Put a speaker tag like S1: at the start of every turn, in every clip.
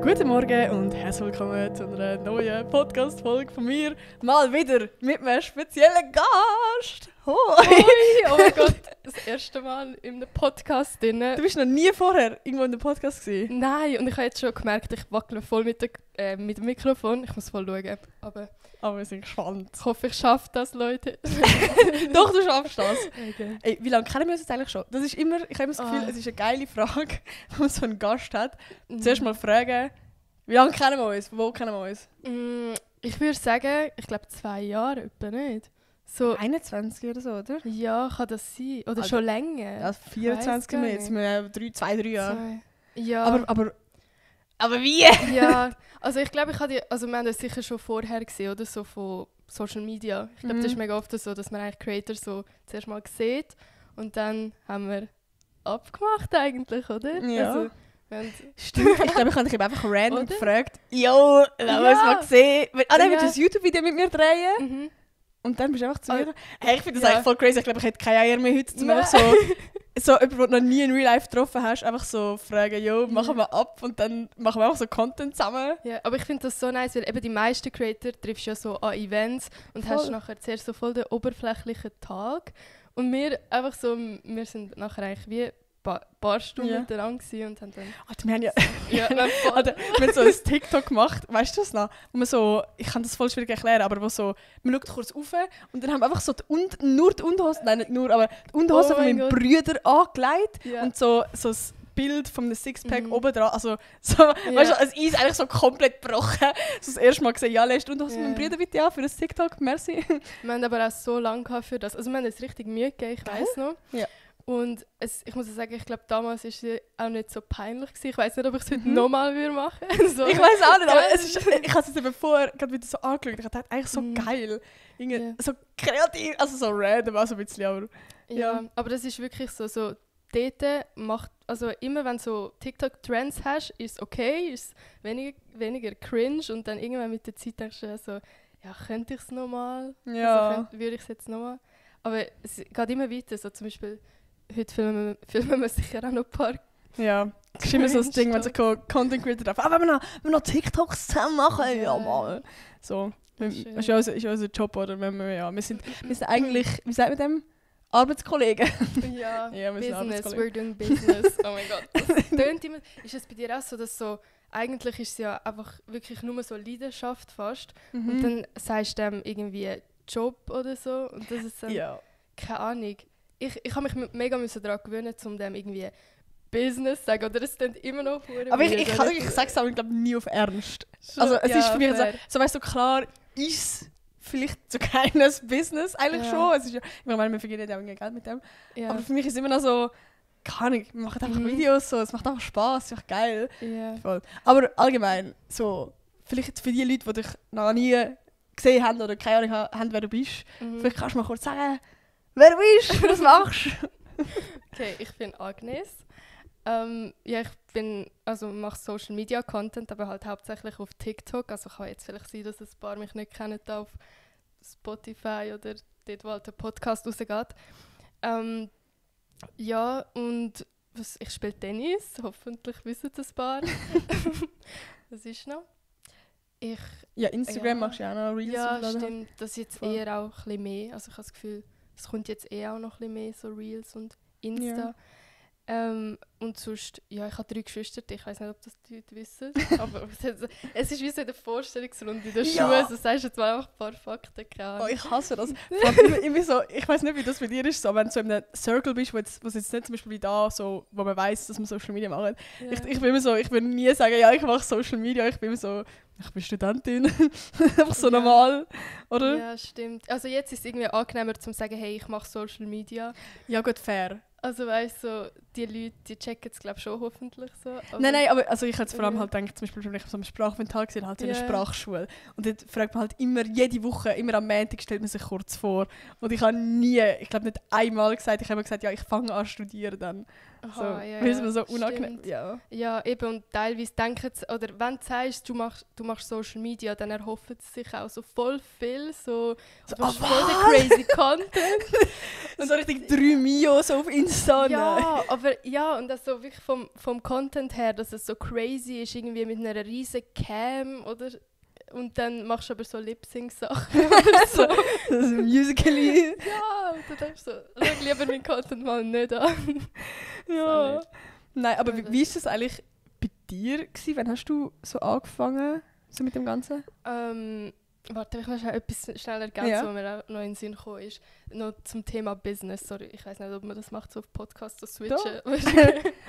S1: Guten Morgen und herzlich willkommen zu einer neuen Podcast-Folge von mir. Mal wieder mit einem speziellen Gast. Hoi!
S2: Oh mein Gott, das erste Mal in einem Podcast drin.
S1: Du bist noch nie vorher irgendwo in einem Podcast gewesen?
S2: Nein, und ich habe jetzt schon gemerkt, ich wackele voll mit dem Mikrofon. Ich muss voll schauen, aber
S1: wir sind gespannt.
S2: ich hoffe, ich schaffe das, Leute.
S1: Doch, du schaffst das.
S2: Okay.
S1: Ey, wie lange kennen wir uns jetzt eigentlich schon? Das ist immer, ich habe immer das Gefühl, es ist eine geile Frage, wenn man so einen Gast hat. Zuerst mal fragen, wie lange kennen wir uns? Wo kennen wir uns?
S2: Ich würde sagen, ich glaube 2 Jahre etwa nicht. So,
S1: 21 oder so, oder?
S2: ja, kann das sein? Oder
S1: Also,
S2: schon länger?
S1: Ja, 24
S2: gar
S1: mehr, jetzt sind wir 2-3 Jahre.
S2: 2. Ja.
S1: Aber wie?
S2: Ja, also ich glaube, also wir haben das sicher schon vorher gesehen, oder so von Social Media. Ich glaube, das ist mega oft so, dass man eigentlich Creator so zuerst mal sieht und dann haben wir abgemacht eigentlich, oder?
S1: Ja.
S2: Also,
S1: Stimmt, ich glaube, ich habe dich einfach random
S2: Oder?
S1: gefragt. Jo, lass uns mal sehen. Ah, dann willst du ein YouTube-Video mit mir drehen?
S2: Mhm.
S1: Und dann bist du einfach zu mir.
S2: Ah,
S1: Hey, ich finde das
S2: ja.
S1: eigentlich voll crazy. Ich glaube, ich hätte keine Eier mehr heute, um
S2: Nein.
S1: einfach so jemanden, den du noch nie in Real Life getroffen hast, einfach so fragen, jo, machen wir ab und dann machen wir einfach so Content zusammen.
S2: Ja, aber ich finde das so nice, weil eben die meisten Creator triffst ja so an Events und
S1: Voll.
S2: hast nachher zuerst so voll den oberflächlichen Tag. Und wir einfach so, wir sind nachher eigentlich wie ein paar Stunden
S1: Ja.
S2: miteinander gewesen und haben dann...
S1: Alter, wir haben ja...
S2: Ja, voll.
S1: Alter, wir haben so ein TikTok gemacht, weißt du das noch? Wo man so, ich kann das voll schwierig erklären, aber wo so, man schaut kurz rauf und dann haben wir einfach so nur die Unterhose, nein nicht nur, aber die Unterhose
S2: Oh
S1: von
S2: mein
S1: meinem
S2: Gott.
S1: Bruder angelegt
S2: Ja.
S1: und so das Bild von einem Sixpack
S2: Mhm.
S1: oben dran, also so, weißt du, das Eis eigentlich so komplett gebrochen. So das erste Mal gesehen, ja, lässt die Unterhose von meinem
S2: Ja.
S1: Bruder bitte an für ein TikTok, merci.
S2: Wir haben aber auch so lange gehabt für das. Also wir haben es richtig Mühe gegeben, ich weiss noch.
S1: Ja.
S2: Und ich muss sagen, ich glaube, damals war es auch nicht so peinlich gewesen. Ich weiss nicht, ob ich es heute nochmal machen würde. So.
S1: Ich weiß auch nicht, aber
S2: Ja.
S1: es ist, ich habe es jetzt eben vorher gerade wieder so angeschaut. Ich dachte, eigentlich so
S2: Mhm.
S1: geil. Irgendwie
S2: Ja.
S1: so kreativ, also so random, also ein bisschen, aber...
S2: Ja,
S1: Ja.
S2: aber das ist wirklich so dort macht, also immer wenn du so TikTok-Trends hast, ist es okay, ist es weniger cringe und dann irgendwann mit der Zeit denkst du so, ja, könnte ich es nochmal?
S1: Ja.
S2: Also würde ich es jetzt nochmal? Aber es geht immer weiter, so zum Beispiel, heute filmen wir sicher auch noch ein paar.
S1: Ja, es ist immer so das Ding, wenn sich Content Creator darf. Wenn wir noch TikToks zusammen machen, ja
S2: Ja.
S1: mal. So,
S2: Schön.
S1: ist ja unser Job, oder? Wir sind eigentlich, wie sagt man dem? Arbeitskollegen.
S2: Ja,
S1: Ja, wir sind
S2: Business,
S1: Arbeitskollegen.
S2: we're doing business. Oh mein Gott. Das tönt immer. Ist es bei dir auch so, dass so, eigentlich ist es ja einfach wirklich nur so Leidenschaft fast.
S1: Mhm.
S2: Und dann sagst du dem irgendwie Job oder so. Und das ist dann,
S1: Ja.
S2: keine Ahnung. Ich habe mich mega daran gewöhnen, um dem irgendwie Business zu sagen. Oder es klingt immer noch verdammt
S1: Aber
S2: weird,
S1: ich
S2: oder?
S1: sage es aber, glaube nie auf Ernst.
S2: Schon,
S1: Also es
S2: ja,
S1: ist für mich
S2: fair.
S1: so weißt du, klar ist vielleicht so keines Business eigentlich
S2: Ja.
S1: schon. Es ist ja, ich meine, wir verdienen ja auch Geld mit dem.
S2: Ja.
S1: Aber für mich ist es immer noch so, keine Ahnung, wir machen einfach
S2: Mhm.
S1: Videos, so, es macht einfach Spaß, es ist einfach geil.
S2: Ja.
S1: Voll. Aber allgemein, so, vielleicht für die Leute, die dich noch nie gesehen haben oder keine Ahnung haben, wer du bist,
S2: Mhm.
S1: vielleicht kannst du mal kurz sagen, wer du bist, was du machst.
S2: Okay, ich bin Agnes. Ja, mache Social Media Content, aber halt hauptsächlich auf TikTok. Also kann jetzt vielleicht sein, dass ein paar mich nicht kennen da auf Spotify oder dort, wo halt der Podcast rausgeht. Ja, und ich spiele Tennis. Hoffentlich wissen das ein paar. Was ist noch?
S1: Ja, Instagram
S2: Ja.
S1: machst du ja auch noch Reels.
S2: Ja,
S1: hochladen.
S2: stimmt. Das ist jetzt
S1: Voll.
S2: eher auch ein bisschen mehr. Also ich habe das Gefühl, es kommt jetzt eher auch noch ein bisschen mehr, so Reels und Insta. Und sonst, ja, ich habe 3 Geschwister, ich weiß nicht, ob das die Leute wissen, aber es ist wie so in der Vorstellungsrunde in der
S1: Ja.
S2: Schule, so sagst du jetzt mal einfach ein paar Fakten, keine Ahnung.
S1: Oh, ich hasse das. Vor allem immer so, ich weiß nicht, wie das bei dir ist, so, wenn du so in einem Circle bist, wo es jetzt nicht zum Beispiel wie da, so, wo man weiss, dass man Social Media macht.
S2: Ja.
S1: Ich bin immer so, ich würde nie sagen, ja, ich mache Social Media. Ich bin immer so, ich bin Studentin. Einfach so
S2: Ja.
S1: normal, oder?
S2: Ja, stimmt. Also jetzt ist es irgendwie angenehmer, zu sagen, hey, ich mache Social Media.
S1: Ja, gut, fair.
S2: Also weißt du, so, die Leute, die checken es glaube ich schon hoffentlich so. Aber
S1: Nein, aber also ich hätte vor allem
S2: Ja.
S1: halt gedacht, zum Beispiel, wenn ich auf so einem Sprachmental gesehen halt so eine
S2: Ja.
S1: Sprachschule. Und dort fragt man halt immer, jede Woche, immer am Montag stellt man sich kurz vor. Und ich habe nie, ich glaube nicht einmal gesagt, ich habe immer gesagt, ja, ich fange an zu studieren dann.
S2: Aha,
S1: So,
S2: ja,
S1: weil es
S2: ja,
S1: mir so unangenehm.
S2: stimmt.
S1: Ja.
S2: Ja, eben, und teilweise denken sie, oder wenn du sagst, du machst Social Media, dann erhoffen sie sich auch so voll viel, so,
S1: So,
S2: du machst
S1: ah,
S2: voll den
S1: was?
S2: crazy Content.
S1: Und so richtig 3 Mio so auf Insta.
S2: Ja, aber ja, und das so wirklich vom Content her, dass es so crazy ist, irgendwie mit einer riesen Cam, oder? Und dann machst du aber so Lip-Sync-Sachen.
S1: So, das Musical.ly.
S2: Ja, und dann denkst du so, schau lieber meinen Content mal nicht an.
S1: Ja.
S2: nicht.
S1: Nein, aber
S2: Ja,
S1: wie ist das eigentlich bei dir gewesen? Wann hast du so angefangen so mit dem Ganzen?
S2: Warte, ich muss noch etwas schnell ergänzen,
S1: Ja.
S2: was mir auch noch in den Sinn gekommen ist. Noch zum Thema Business. Sorry, ich weiß nicht, ob man das macht, so auf Podcast zu switchen.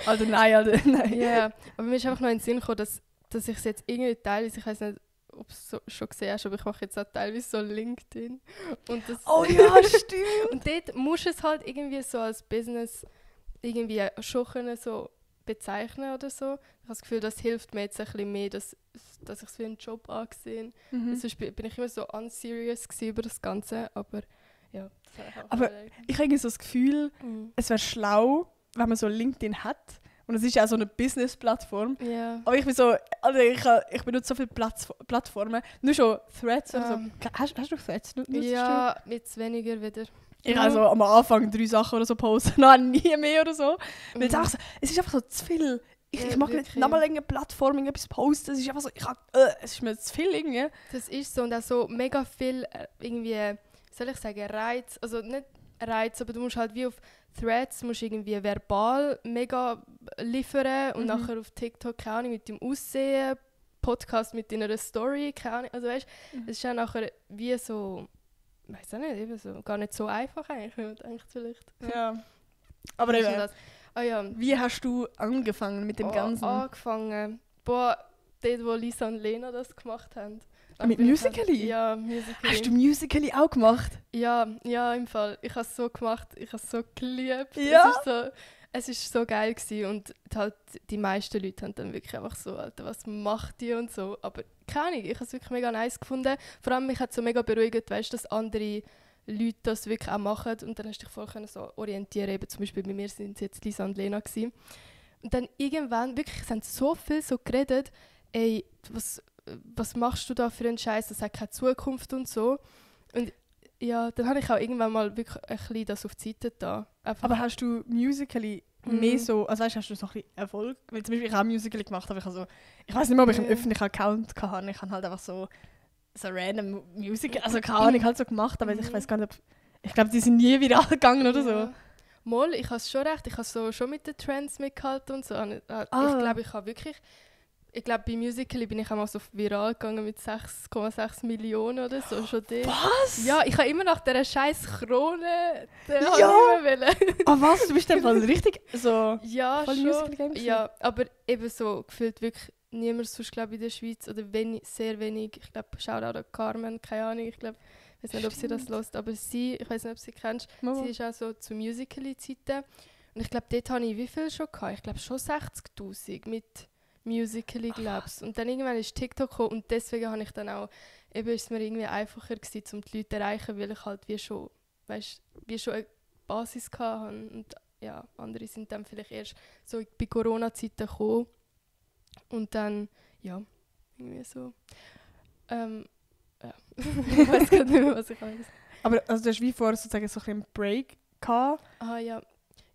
S1: Alter, nein.
S2: Ja, aber mir ist einfach noch in den Sinn gekommen, dass ich es jetzt irgendwie teilweise, ich weiß nicht, ob du es schon gesehen hast, aber ich mache jetzt auch teilweise so LinkedIn. Und das,
S1: Oh ja, stimmt.
S2: und dort musst du es halt irgendwie so als Business irgendwie schon können so bezeichnen oder so. Ich habe das Gefühl, das hilft mir jetzt ein bisschen mehr, dass ich es wie einen Job angesehen. Sonst bin ich immer so unserious über das Ganze, aber ja. Das habe ich auch
S1: Aber
S2: überlegt.
S1: ich habe irgendwie so das Gefühl, es wäre schlau, wenn man so LinkedIn hat. Und es ist ja auch so eine Business-Plattform.
S2: Ja.
S1: Aber ich bin so, also ich benutze so viele Plattformen. Nur schon Threads oder so. Hast du Threads? Nutzt
S2: Ja, jetzt weniger wieder.
S1: du? Ich habe so am Anfang 3 Sachen oder so posten, dann nie mehr oder so. Weil es, einfach so, es ist einfach so zu viel.
S2: Ja,
S1: Ich mag nicht
S2: wirklich.
S1: nochmal irgendeine Plattform irgendetwas posten. Es ist einfach so, es ist mir zu viel irgendwie.
S2: Das ist so und auch so mega viel irgendwie, wie soll ich sagen, Reiz, also nicht Reiz, aber du musst halt wie auf Threads musst irgendwie verbal mega liefern und nachher auf TikTok, keine Ahnung, mit dem Aussehen, Podcast mit deiner Story, keine Ahnung, also weißt, es ist ja nachher wie so, weiß auch nicht, eben so, gar nicht so einfach eigentlich, wenn man denkt vielleicht.
S1: Ja. Aber
S2: Ist
S1: eben,
S2: das. Ah ja,
S1: wie hast du angefangen mit dem Ganzen?
S2: angefangen, dort wo Lisa und Lena das gemacht haben.
S1: Mit Musical.ly?
S2: Ja, Musical.ly.
S1: Hast du Musical.ly auch gemacht?
S2: Ja, im Fall. Ich habe es so gemacht, ich habe es so geliebt.
S1: Ja?
S2: Es ist so geil gewesen und halt die meisten Leute haben dann wirklich einfach so, Alter, was macht die und so. Aber keine Ahnung, ich habe es wirklich mega nice gefunden. Vor allem mich hat es so mega beruhigt, weißt, dass andere Leute das wirklich auch machen und dann hast du dich voll können so orientieren. Eben zum Beispiel bei mir sind es jetzt Lisa und Lena gewesen. Und dann irgendwann, wirklich, es haben so viel so geredet, ey, was machst du da für einen Scheiß, das hat keine Zukunft und so. Und ja, dann habe ich auch irgendwann mal wirklich ein bisschen das auf die Seite da.
S1: Aber hast du Musical.ly mehr so, also weißt, hast du so ein bisschen Erfolg? Weil zum Beispiel ich habe Musical.ly gemacht, aber ich weiß nicht mehr, ob ich einen öffentlichen Account hatte. Ich habe halt einfach so random Musical, also keine Ahnung, halt so gemacht, aber ich weiß gar nicht, ich glaube, die sind nie viral gegangen oder so.
S2: Ja. Mal, ich habe es schon recht, ich habe so schon mit den Trends mitgehalten und so. Ich glaube, ich habe wirklich, bei Musical.ly bin ich einmal so viral gegangen mit 6,6 Millionen oder so. Schon dort.
S1: Was?
S2: Ja, ich habe immer nach dieser scheiß Krone
S1: Ja.
S2: wollen.
S1: Ah was, du bist dann voll richtig so
S2: Ja,
S1: voll
S2: schon.
S1: Musical.ly gewesen?
S2: Ja, aber eben so gefühlt wirklich niemand sonst, glaube ich, in der Schweiz oder sehr wenig. Ich glaube, Shoutout an Carmen, keine Ahnung. Ich glaube, ich weiß nicht, ob sie das hört, aber sie, ich weiß nicht, ob sie kennst,
S1: Mama.
S2: sie ist auch so zu Musical.ly-Zeiten. Und ich glaube, dort habe ich wie viel schon gehabt? Ich glaube schon 60'000 mit Musical.ly, glaube ich. Und dann irgendwann ist TikTok gekommen und deswegen habe ich dann auch, eben ist es mir irgendwie einfacher gewesen, um die Leute zu erreichen, weil ich halt wie schon eine Basis hatte. Und ja, andere sind dann vielleicht erst so bei Corona-Zeiten gekommen. Und dann, ja, irgendwie so. Ja. Ich weiß gar nicht mehr, was ich weiß.
S1: Aber also du hast wie vorher sozusagen so ein bisschen einen Break gehabt.
S2: Ah ja.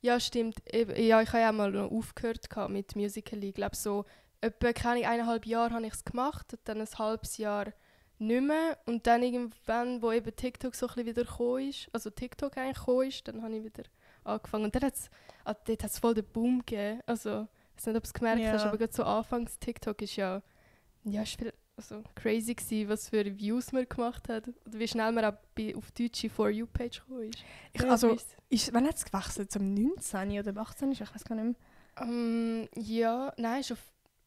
S2: Ja, stimmt. Ja, ich habe ja mal noch aufgehört mit Musical.ly. Ich glaube, so etwa, keine Ahnung, 1,5 Jahre habe ich es gemacht und dann ein halbes Jahr nicht mehr. Und dann irgendwann, wo eben TikTok so ein bisschen wieder gekommen ist, also TikTok eigentlich gekommen ist, dann habe ich wieder angefangen. Und dann dort hat's voll den Boom gegeben. Also, ich weiß nicht, ob du es gemerkt hast, aber gerade so anfangs TikTok ist ja ist viel, also crazy gewesen, was für Views man gemacht hat. Oder wie schnell man auch auf deutsche For You-Page gekommen ist.
S1: Wann hat es gewechselt? Zum 19 oder 18? Ich weiß gar nicht mehr.
S2: Ja, nein, schon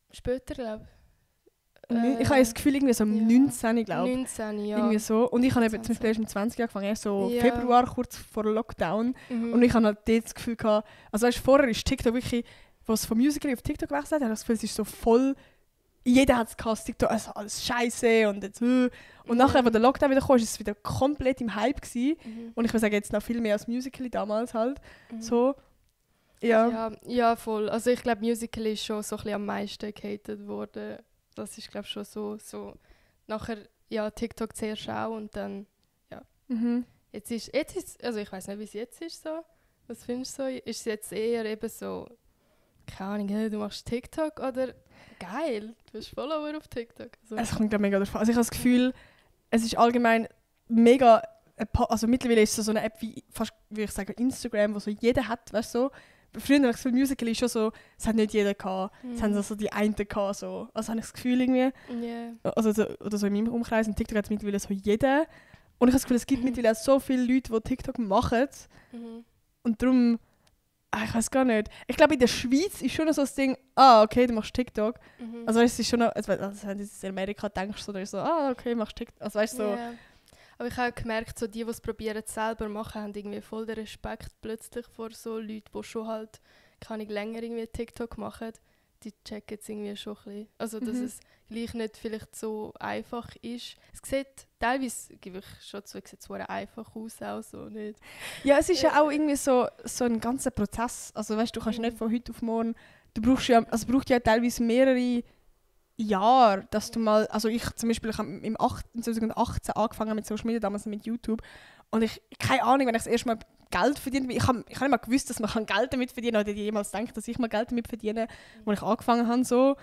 S2: später, glaube
S1: Ich habe das Gefühl, irgendwie so 19, glaube ich.
S2: 19, ja.
S1: Irgendwie so. Und ich habe eben zum Beispiel erst im 20 angefangen, erst so
S2: Ja.
S1: Februar, kurz vor Lockdown.
S2: Mhm.
S1: Und ich habe halt dort das Gefühl gehabt, also weißt, vorher ist TikTok wirklich, was von Musical.ly auf TikTok gewechselt hat, habe ich das Gefühl, es ist so voll, jeder hat es gehabt, TikTok, also alles scheiße und jetzt, Und nachher, als der Lockdown wieder kam, ist es wieder komplett im Hype gewesen. Und ich würde sagen, jetzt noch viel mehr als Musical.ly damals halt. So.
S2: Ja, voll. Also ich glaube, Musical.ly ist schon so ein bisschen am meisten gehatet worden. Das ist, glaube ich, schon so. Nachher, ja, TikTok zuerst auch und dann, ja. Jetzt ist, also ich weiß nicht, wie es jetzt ist so. Was findest du so? Ist es jetzt eher eben so, keine Ahnung, hey, du machst TikTok oder geil, du bist Follower auf TikTok? So.
S1: Es kommt mega davon. Also ich habe das Gefühl, es ist allgemein mega, also mittlerweile ist es so eine App wie, fast würde ich sagen, Instagram, wo so jeder hat, weißt du, so. Früher habe ich das Gefühl, Musical ist schon so, es hat nicht jeder gehabt. Es haben so die einen gehabt, so. Also habe ich das Gefühl irgendwie.
S2: Yeah.
S1: Also so, oder so in meinem Umkreis, und TikTok hat es mittlerweile so jeder. Und ich habe das Gefühl, es gibt mittlerweile auch so viele Leute, die TikTok machen. Und darum, ich weiß gar nicht. Ich glaube, in der Schweiz ist schon noch so das Ding, okay, du machst TikTok. Also es ist schon noch, also wenn du in Amerika denkst, so, dann ist so, okay, machst TikTok. Also weißt du, so.
S2: Yeah. Aber ich habe gemerkt, so die es probieren selber machen, haben irgendwie voll den Respekt plötzlich vor so Leuten, die schon halt, kann ich länger irgendwie TikTok machen. Die checken es irgendwie schon ein bisschen. Also, dass es gleich nicht vielleicht so einfach ist. Es sieht teilweise, gebe ich schon zu, es sieht so einfach aus, auch so nicht.
S1: Ja, es ist ja auch irgendwie so ein ganzer Prozess. Also weißt du, kannst nicht von heute auf morgen, es braucht ja teilweise mehrere Jahre, dass du mal, also ich zum Beispiel, ich habe im 2018 angefangen mit Social Media, damals mit YouTube, und keine Ahnung, wenn ich das erste Mal Geld verdiene, ich habe nicht mal gewusst, dass man Geld damit verdienen kann, oder jemals denkt, dass ich mal Geld damit verdiene, als ich angefangen habe, so.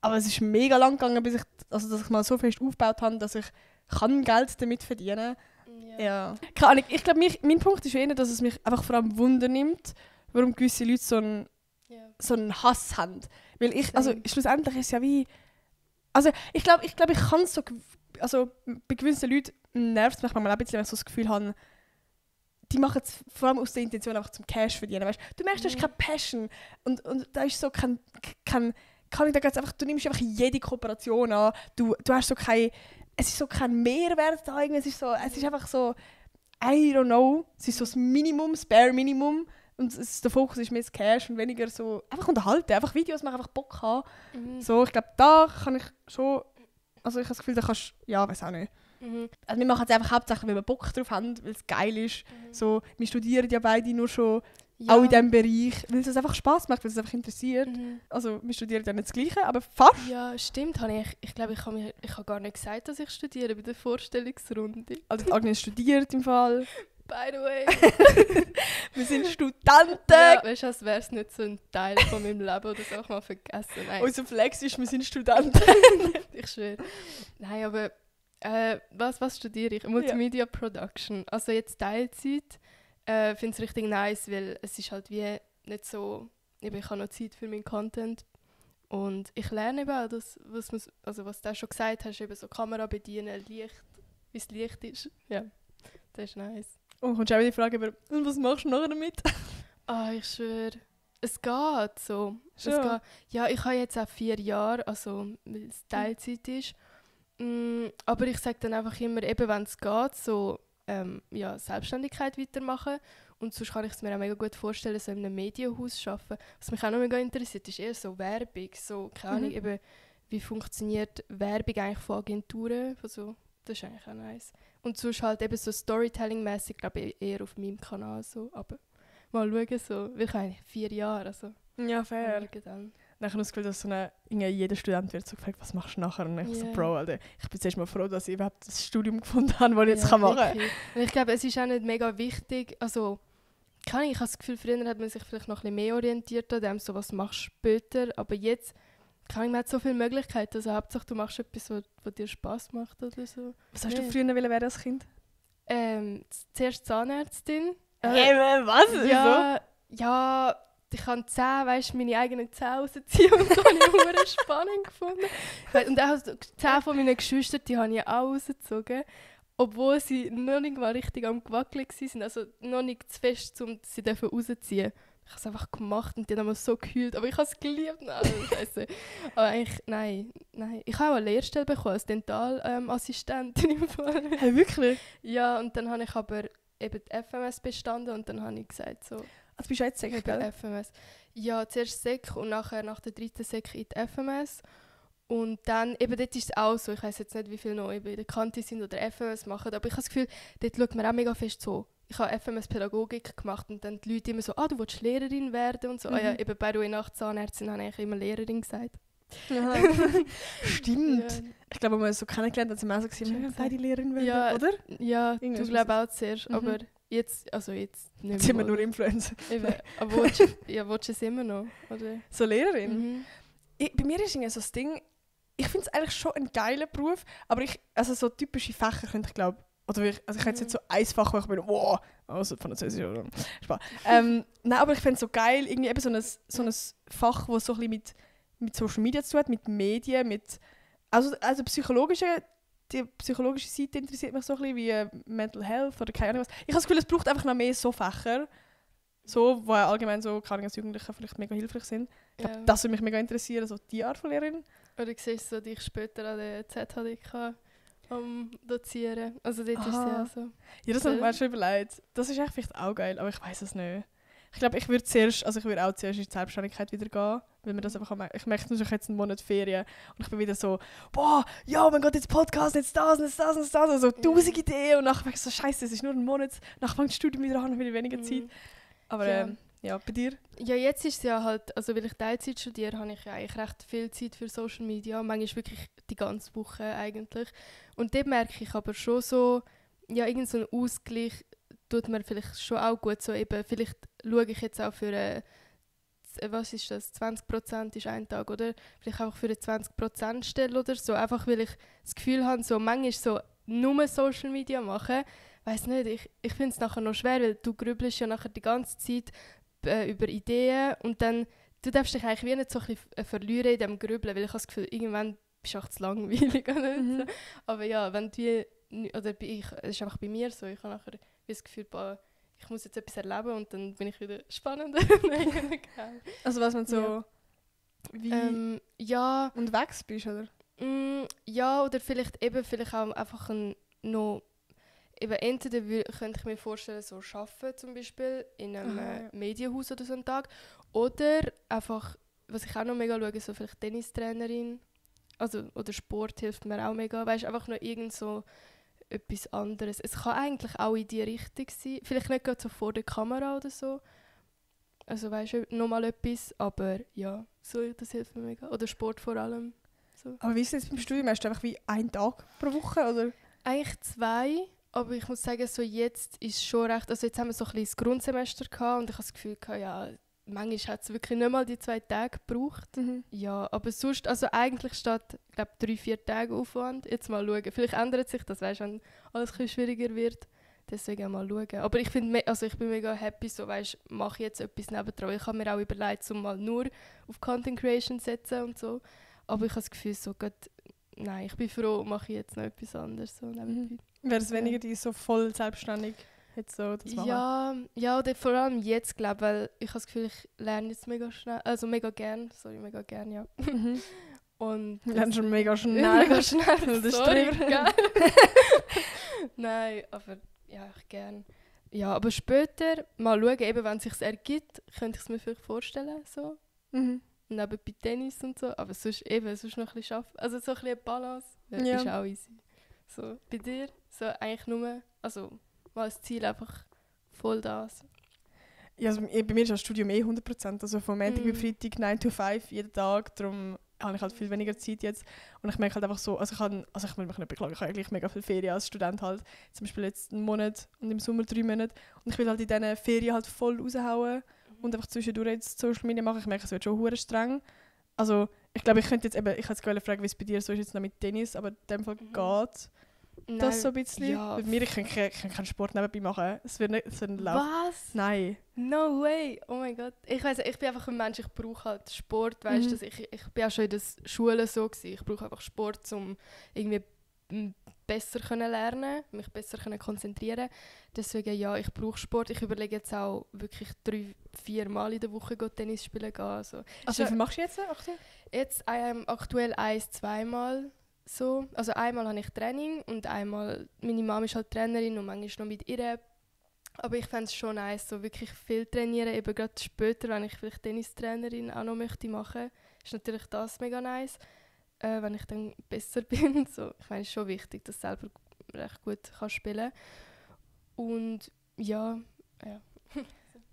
S1: Aber es ist mega lang gegangen, dass ich mal so fest aufgebaut habe, dass ich Geld damit verdienen kann. Ja. Keine Ahnung, ich glaube, mein Punkt ist eher, dass es mich einfach vor allem Wunder nimmt, warum gewisse Leute so einen Hass haben. Weil also schlussendlich ist es ja wie, also ich glaube, ich kann es so, also bei gewissen Leuten nervt es mich manchmal ein bisschen, wenn ich so das Gefühl habe, die machen es vor allem aus der Intention einfach zum Cash verdienen, weißt? Du merkst, du hast keine Passion und da ist so da geht's einfach, du nimmst einfach jede Kooperation an, du hast so es ist so kein Mehrwert da, es ist einfach so, I don't know, es ist so das Minimum, das Bare Minimum. Und der Fokus ist mehr das Cash und weniger so einfach unterhalten, einfach Videos machen, einfach Bock haben. So, ich glaube, da kann ich schon, also ich habe das Gefühl, da kannst du, ja, weiß auch nicht. Also wir machen es einfach hauptsächlich, weil wir Bock drauf haben, weil es geil ist. So, wir studieren ja beide nur schon, auch in diesem Bereich, weil es einfach Spass macht, weil es einfach interessiert. Also wir studieren ja nicht das Gleiche, aber fast.
S2: Ja, stimmt. Ich glaube, ich habe gar nicht gesagt, dass ich studiere bei der Vorstellungsrunde.
S1: Also Agnes studiert im Fall.
S2: By the way.
S1: Wir sind Studenten.
S2: Ja, weißt du, als wäre es nicht so ein Teil von meinem Leben oder so, ich mal vergessen. Nein.
S1: Unser Flex ist, wir sind Studenten.
S2: Ich schwöre. Nein, aber was studiere ich? Multimedia Production. Also jetzt Teilzeit. Ich finde es richtig nice, weil es ist halt wie nicht so, ich habe noch Zeit für meinen Content. Und ich lerne eben auch, was du schon gesagt hast, eben so Kamera bedienen, Licht, wie es Licht ist. Ja, das ist nice.
S1: Und kommst du auch wieder die Frage über, was machst du nachher damit?
S2: Ich schwöre, es geht so. Es geht. Ja, ich habe jetzt auch 4 Jahre, also weil es Teilzeit ist. Aber ich sage dann einfach immer, eben wenn es geht, so Selbstständigkeit weitermachen. Und sonst kann ich es mir auch mega gut vorstellen, so in einem Medienhaus zu arbeiten. Was mich auch noch mega interessiert, ist eher so Werbung. So, keine Ahnung, eben, wie funktioniert Werbung eigentlich von Agenturen? Also, das ist eigentlich auch nice. Und sonst halt eben so Storytelling-mäßig, glaube ich, eher auf meinem Kanal. So. Aber mal schauen, so. Weil ich habe 4 Jahre. Also,
S1: ja, fair.
S2: Dann
S1: habe ich das Gefühl, dass jeder Student wird so gefragt, was machst du nachher? Und ich so, Bro, Alter, ich bin zuerst mal froh, dass ich überhaupt das Studium gefunden habe, das ich jetzt machen kann.
S2: Ich glaube, es ist auch nicht mega wichtig. Also, ich habe das Gefühl, früher hat man sich vielleicht noch ein bisschen mehr orientiert an dem, so was machst du später. Aber jetzt man hat so viele Möglichkeiten. Also, Hauptsache, du machst etwas, was dir Spass macht oder so.
S1: Was hast du früher werden als Kind?
S2: Zuerst Zahnärztin.
S1: Was?
S2: Ja, ich kann Zähne, weißt, meine eigenen Zähne rausziehen und das habe ich sehr spannend gefunden. Und auch die Zähne von meinen Geschwistern, die habe ich auch rausgezogen, obwohl sie noch nicht mal richtig am Gewackeln waren, also noch nicht zu fest, um sie rauszuziehen. Ich habe es einfach gemacht und die haben so geheult, aber ich habe es geliebt. Nein, Scheiße. Aber eigentlich, nein. Ich habe auch eine Lehrstelle bekommen als Dentalassistentin im Fall.
S1: Hey, wirklich?
S2: Ja, und dann habe ich aber eben die FMS bestanden und dann habe ich gesagt so...
S1: Also bist du jetzt Sek, gell?
S2: FMS. Ja, zuerst Sek und nachher nach der 3. Sek in die FMS. Und dann, eben dort ist es auch so, ich weiss jetzt nicht, wie viele noch eben in der Kante sind oder FMS machen, aber ich habe das Gefühl, dort schaut man auch mega fest so, ich habe FMS Pädagogik gemacht und dann die Leute immer so, du willst Lehrerin werden und so. Ja, eben bei der nach Zahnärztin habe ich immer Lehrerin gesagt.
S1: Ja. Stimmt.
S2: Ja.
S1: Ich glaube, als wir uns so kennengelernt haben, sind wir auch so gesagt, wir beide Lehrerin werden,
S2: Ja,
S1: oder?
S2: Ja,
S1: Irgendwie
S2: du
S1: ist
S2: glaubst auch zuerst, aber jetzt nicht
S1: Jetzt sind wir
S2: mehr.
S1: nur Influencer.
S2: Eben. Aber willst du es immer noch? Oder?
S1: So Lehrerin?
S2: Mhm.
S1: Bei mir ist irgendwie so das Ding, ich finde es eigentlich schon ein geiler Beruf, aber also so typische Fächer könnte ich glaube, also ich hätte jetzt nicht so ein Fach, wo ich bin, wow, also Französisch oder Spaß. Nein, aber ich finde es so geil, irgendwie eben so ein Fach, das so ein bisschen mit Social Media zu tun hat, mit Medien, also die psychologische Seite interessiert mich so ein bisschen, wie Mental Health oder keine Ahnung was. Ich habe das Gefühl, es braucht einfach noch mehr so Fächer, so, wo allgemein so, keine Ahnung, als Jugendliche vielleicht mega hilfreich sind. Ich glaube, das würde mich mega interessieren, so die Art von Lehrerin.
S2: Oder siehst du dich später an der ZHDK dozieren? Also dort ist sie auch so.
S1: Ja, das habe ich mir schon überlegt. Das ist echt vielleicht auch geil, aber ich weiß es nicht. Ich glaube, ich würde auch zuerst in die Selbstständigkeit wieder gehen, weil mir das einfach ich merke natürlich jetzt einen Monat Ferien und ich bin wieder so, boah, ja, mein Gott, jetzt Podcast, jetzt das und jetzt das und jetzt das, also 1000 Ideen und nachher so, scheiße, es ist nur ein Monat, nachher fängt das Studium wieder an, wieder weniger Zeit. Aber ja, bei dir?
S2: Ja, jetzt ist es ja halt, also weil ich Teilzeit studiere, habe ich ja eigentlich recht viel Zeit für Social Media, manchmal wirklich die ganze Woche eigentlich. Und dort merke ich aber schon so, ja, irgend so ein Ausgleich tut mir vielleicht schon auch gut, so eben, vielleicht schaue ich jetzt auch für was ist das, 20% ist ein Tag, oder? Vielleicht einfach für eine 20% Stelle oder so, einfach weil ich das Gefühl habe, so manchmal so nur Social Media machen, weiss nicht, ich finde es nachher noch schwer, weil du grübelst ja nachher die ganze Zeit über Ideen und dann, du darfst dich eigentlich wie nicht so ein bisschen verlieren in diesem Grübeln, weil ich habe das Gefühl, irgendwann bist du auch zu langweilig, oder?
S1: Mhm.
S2: Aber ja, wenn du oder es ist einfach bei mir so, ich habe nachher das Gefühl, ich muss jetzt etwas erleben und dann bin ich wieder spannender.
S1: Also was man so wie
S2: ja.
S1: unterwegs bist, oder?
S2: Ja, oder vielleicht auch einfach noch eben entweder könnte ich mir vorstellen, so arbeiten zum Beispiel in einem Medienhaus oder so einen Tag, oder einfach, was ich auch noch mega schaue, so vielleicht Tennistrainerin, also oder Sport hilft mir auch mega, weißt, einfach noch irgend so etwas anderes. Es kann eigentlich auch in die Richtung sein, vielleicht nicht gerade so vor der Kamera oder so, also weißt du, nochmal etwas, aber ja, so, das hilft mir mega, oder Sport vor allem. So.
S1: Aber wie ist es jetzt beim Studium? Hast du einfach wie einen Tag pro Woche, oder?
S2: Eigentlich 2, aber ich muss sagen, so jetzt ist schon recht, also jetzt haben wir so ein bisschen das Grundsemester gehabt und ich habe das Gefühl gehabt, ja, manchmal hat es wirklich nicht mal die 2 Tage gebraucht.
S1: Mhm.
S2: Ja, aber sonst, also eigentlich steht, ich glaube, 3-4 Tage Aufwand. Jetzt mal schauen. Vielleicht ändert sich das, weißt du, wenn alles ein bisschen schwieriger wird. Deswegen mal schauen. Aber ich bin mega happy, so weißt, mache ich jetzt etwas nebendran. Ich habe mir auch überlegt, um mal nur auf Content Creation zu setzen und so. Aber ich habe das Gefühl, so gut, nein, ich bin froh, mache ich jetzt noch etwas anderes. So nebenbei.
S1: Wäre es weniger die so voll selbstständig jetzt so das machen?
S2: Ja, oder vor allem jetzt, glaube ich, weil ich habe das Gefühl, ich lerne jetzt mega schnell, also mega gern, ja. Und
S1: lernst schon mega schnell.
S2: Mega schnell,
S1: sorry,
S2: gell? Nein, aber ja, ich gern. Ja, aber später, mal schauen, eben, wenn es sich ergibt, könnte ich es mir vielleicht vorstellen, so.
S1: Mhm.
S2: Und eben bei Tennis und so, aber sonst noch ein bisschen arbeiten. Also so ein bisschen Balance ist auch easy. So, bei dir, so eigentlich nur, also mal das Ziel einfach voll das.
S1: Ja, also bei mir ist das Studium 100%, also von Montag bis Freitag 9 to 5 jeden Tag, darum habe ich halt viel weniger Zeit jetzt und ich merke halt einfach so, ich will mich nicht beklagen, ich habe eigentlich mega viel Ferien als Student halt, zum Beispiel jetzt einen Monat und im Sommer 3 Monate und ich will halt in diesen Ferien halt voll raushauen und einfach zwischendurch jetzt Social Media machen, ich merke, es wird schon hure streng. Also ich glaube, ich könnte jetzt eben, ich hätte gerne fragen, wie es bei dir so ist jetzt noch mit Tennis, aber in dem Fall geht das so ein bisschen.
S2: Ja.
S1: Bei mir, ich kann keinen Sport nebenbei machen, es wird nicht laufen.
S2: Was?
S1: Nein.
S2: No way! Oh mein Gott. Ich weiss, ich bin einfach ein Mensch, ich brauche halt Sport, weißt du, ich bin auch schon in der Schule so gewesen. Ich brauche einfach Sport, um irgendwie besser können lernen, mich besser können konzentrieren. Deswegen ja, ich brauche Sport. Ich überlege jetzt auch wirklich 3-4 Mal in der Woche Tennis spielen gehen. Also
S1: wie viel machst du jetzt aktuell?
S2: Jetzt aktuell 1-2 Mal. So. Also einmal habe ich Training und einmal, meine Mama ist halt Trainerin und manchmal noch mit ihr. Aber ich fände es schon nice, so wirklich viel trainieren, eben gerade später, wenn ich vielleicht Tennistrainerin auch noch möchte machen, ist natürlich das mega nice, wenn ich dann besser bin. So, ich meine, es ist schon wichtig, dass du selber recht gut kannst spielen. Und Ja.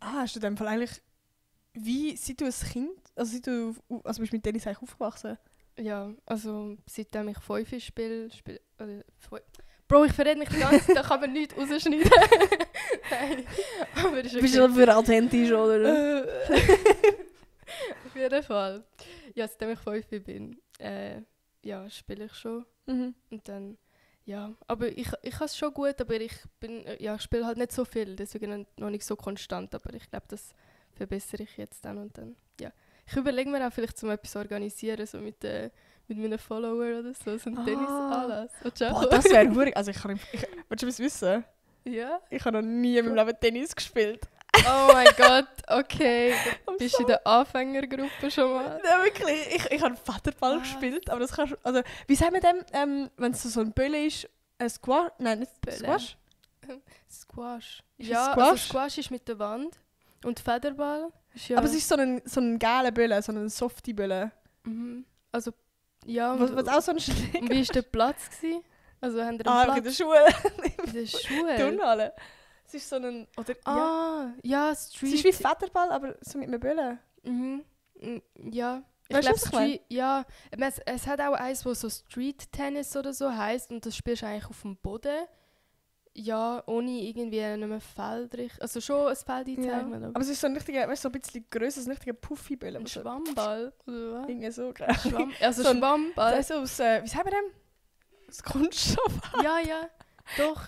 S1: Hast du in dem Fall eigentlich, wie, seit du ein Kind, also bist du mit Tennis eigentlich aufgewachsen?
S2: Ja, also seitdem ich 5 spiele, Bro, ich verrede mich die ganze Zeit, da kann man nichts rausschneiden. Nein, aber ist okay.
S1: Bist du für authentisch, oder?
S2: Auf jeden Fall. Ja, seitdem ich 5 bin, ja, spiele ich schon.
S1: Mhm.
S2: Und dann, ja, aber ich habe es schon gut, aber ich spiele halt nicht so viel, deswegen noch nicht so konstant, aber ich glaube, das verbessere ich jetzt dann und dann, ja. Ich überlege mir auch vielleicht, zum etwas organisieren, so mit meinen Followern oder so ein Tennis-Anlass.
S1: Boah, das wäre hurig. Also willst du was wissen?
S2: Ja?
S1: Ich habe noch nie in meinem Leben Tennis gespielt.
S2: Oh mein Gott, okay. Bist du in der Anfängergruppe schon mal?
S1: Ja, wirklich. Ich habe Vaterball gespielt, aber das kannst du... Also, wie sagen wir dem, wenn es so ein Bölle ist? Ein Squash? Nein, nicht
S2: Bölle.
S1: Squash.
S2: Squash.
S1: Ist
S2: Ja,
S1: Squash?
S2: also Squash ist mit der Wand. Und Federball ist ja...
S1: Aber es ist so ein geiler Bölle, so ein softie Bölle.
S2: Mhm. Also, ja.
S1: Was auch so ein Schläger.
S2: Und wie war der Platz gewesen? Also, haben wir einen
S1: in der
S2: Platz?
S1: Schule.
S2: In der Schule?
S1: Turnhalle. Es ist so ein... Oder,
S2: Ja,
S1: Es
S2: Street...
S1: ist wie Federball, aber so mit einem Bölle.
S2: Mhm. Ja.
S1: Weißt du, was ich meine?
S2: Ja, es hat auch eins, wo so Street Tennis oder so heisst und das spielst du eigentlich auf dem Boden. Ja, ohne irgendwie einem Feld. Also schon ein Feld einzeichnen.
S1: Aber es ist so ein richtiger, weißt du, so ein bisschen grösser, so ein richtiger Puffy-Bölle.
S2: Ein Schwammball, oder was?
S1: Irgendwie so, glaube ich.
S2: Also
S1: So ein-
S2: Schwammball.
S1: Das ist aus, wie sagen wir dem? Aus Kunststoff.
S2: Ja, doch.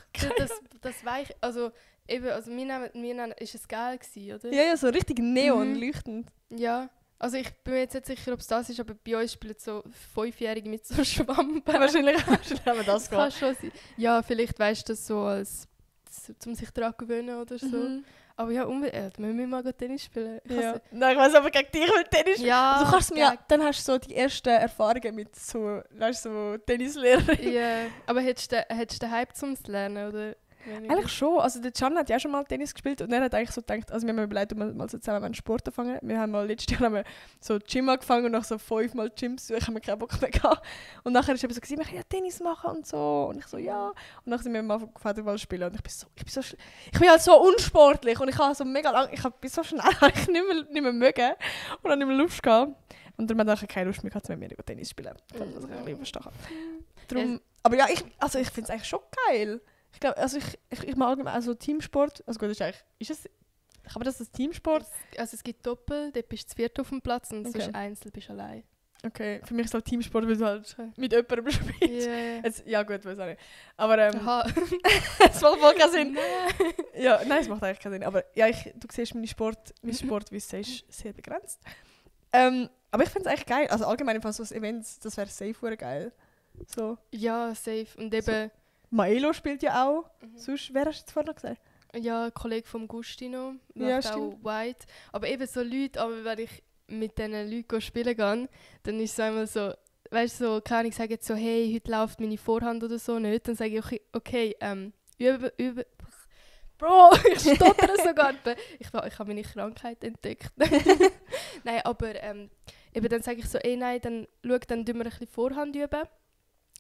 S2: Das weich. Also, eben, also wir nennen, ist es geil gewesen, oder?
S1: Ja, so richtig neon,
S2: Mhm.
S1: leuchtend.
S2: Ja. Also ich bin mir jetzt nicht sicher, ob es das ist, aber bei uns spielen so 5-Jährige mit so Schwammbällen.
S1: Wahrscheinlich haben wir das
S2: Das kann
S1: gemacht.
S2: schon sein. Ja, vielleicht weißt du das so als um sich daran zu gewöhnen oder so.
S1: Mhm.
S2: Aber ja, unbedingt. Wir müssen mal Tennis spielen.
S1: Ja. Nein, ich weiss aber gegen dich mit Tennis.
S2: Ja,
S1: Also kannst du mir, dann hast du so die ersten Erfahrungen mit so, weißt, so Tennislehrer.
S2: ja. Aber hättest du den Hype zum Lernen, oder?
S1: Eigentlich schon. Also der Can hat ja schon mal Tennis gespielt und er hat eigentlich so gedacht, also wir haben überlegt, ob wir mal so zusammen einen Sport anfangen. Wir haben mal letztes Jahr haben wir so Gym angefangen und nach so 5 Mal Gymbesuch haben wir keinen Bock mehr gehabt. Und nachher ist eben so, wir können ja Tennis machen und so. Und ich so, ja. Und dann sind wir mal Federball spielen und ich bin halt so unsportlich und ich habe so mega lang, bin so schnell, ich nicht mehr mögen und dann nicht mehr Lust gehabt. Und darum hatte ich keine Lust mehr, mit mir Tennis spielen. Das ich ein bisschen verstehen. Darum, aber ja, ich finde es eigentlich schon geil. Ich glaube, also ich mag allgemein also Teamsport. Also gut, kann man das als Teamsport?
S2: Also es gibt Doppel, dort bist du zu viert auf dem Platz und
S1: Okay.
S2: sonst Einzel bist du allein.
S1: Okay, für mich ist es halt Teamsport, weil du halt mit jemandem spielst.
S2: Yeah.
S1: Ja gut, weiß auch nicht. Aber
S2: Aha.
S1: es macht voll keinen Sinn.
S2: Nein.
S1: Ja, nein, es macht eigentlich keinen Sinn. Aber ja, du siehst, mein Sportwissen ist sehr begrenzt. Aber ich finde es eigentlich geil. Also allgemein im Fall so Events, das wäre safe geil. So.
S2: Ja, safe. Und eben,
S1: Maelo spielt ja auch. Sonst, wer hast du jetzt vorhin noch gesagt?
S2: ja, ein Kollege vom Gustino macht
S1: Ja,
S2: auch
S1: stimmt.
S2: White. Aber eben so Leute, aber wenn ich mit diesen Leuten spielen gehe, dann ist es einmal so, weißt du, so, keine Ahnung, ich sage jetzt so, hey, heute läuft meine Vorhand oder so nicht. Dann sage ich, okay, übe. Bro, ich stottere sogar. Ich habe meine Krankheit entdeckt. Nein, aber eben dann sage ich so, nein, dann schau, dann tun wir ein bisschen Vorhand üben.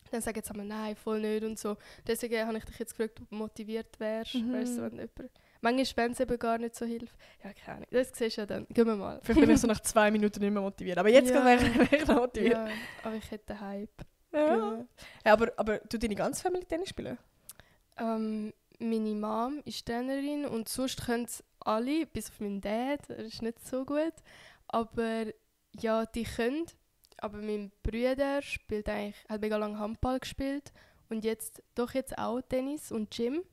S2: Dann sagen sie, nein, voll nicht und so. Deswegen habe ich dich jetzt gefragt, ob du motiviert wärst. Weißt du, wenn jemand... Manchmal, wenn es eben gar nicht so hilft. Ja, keine Ahnung. Das siehst du ja dann. Gehen wir mal.
S1: Vielleicht bin ich so nach 2 Minuten nicht mehr motiviert. Aber jetzt
S2: Ja.
S1: wäre ich noch motiviert.
S2: Ja, aber ich hätte einen Hype.
S1: Ja. Ja, aber du deine ganze Familie Tennis spielen?
S2: Meine Mom ist Trainerin und sonst können es alle, bis auf meinen Dad, er ist nicht so gut. Aber ja, die können. Aber mein Bruder hat mega lange Handball gespielt und jetzt auch Tennis und Gym.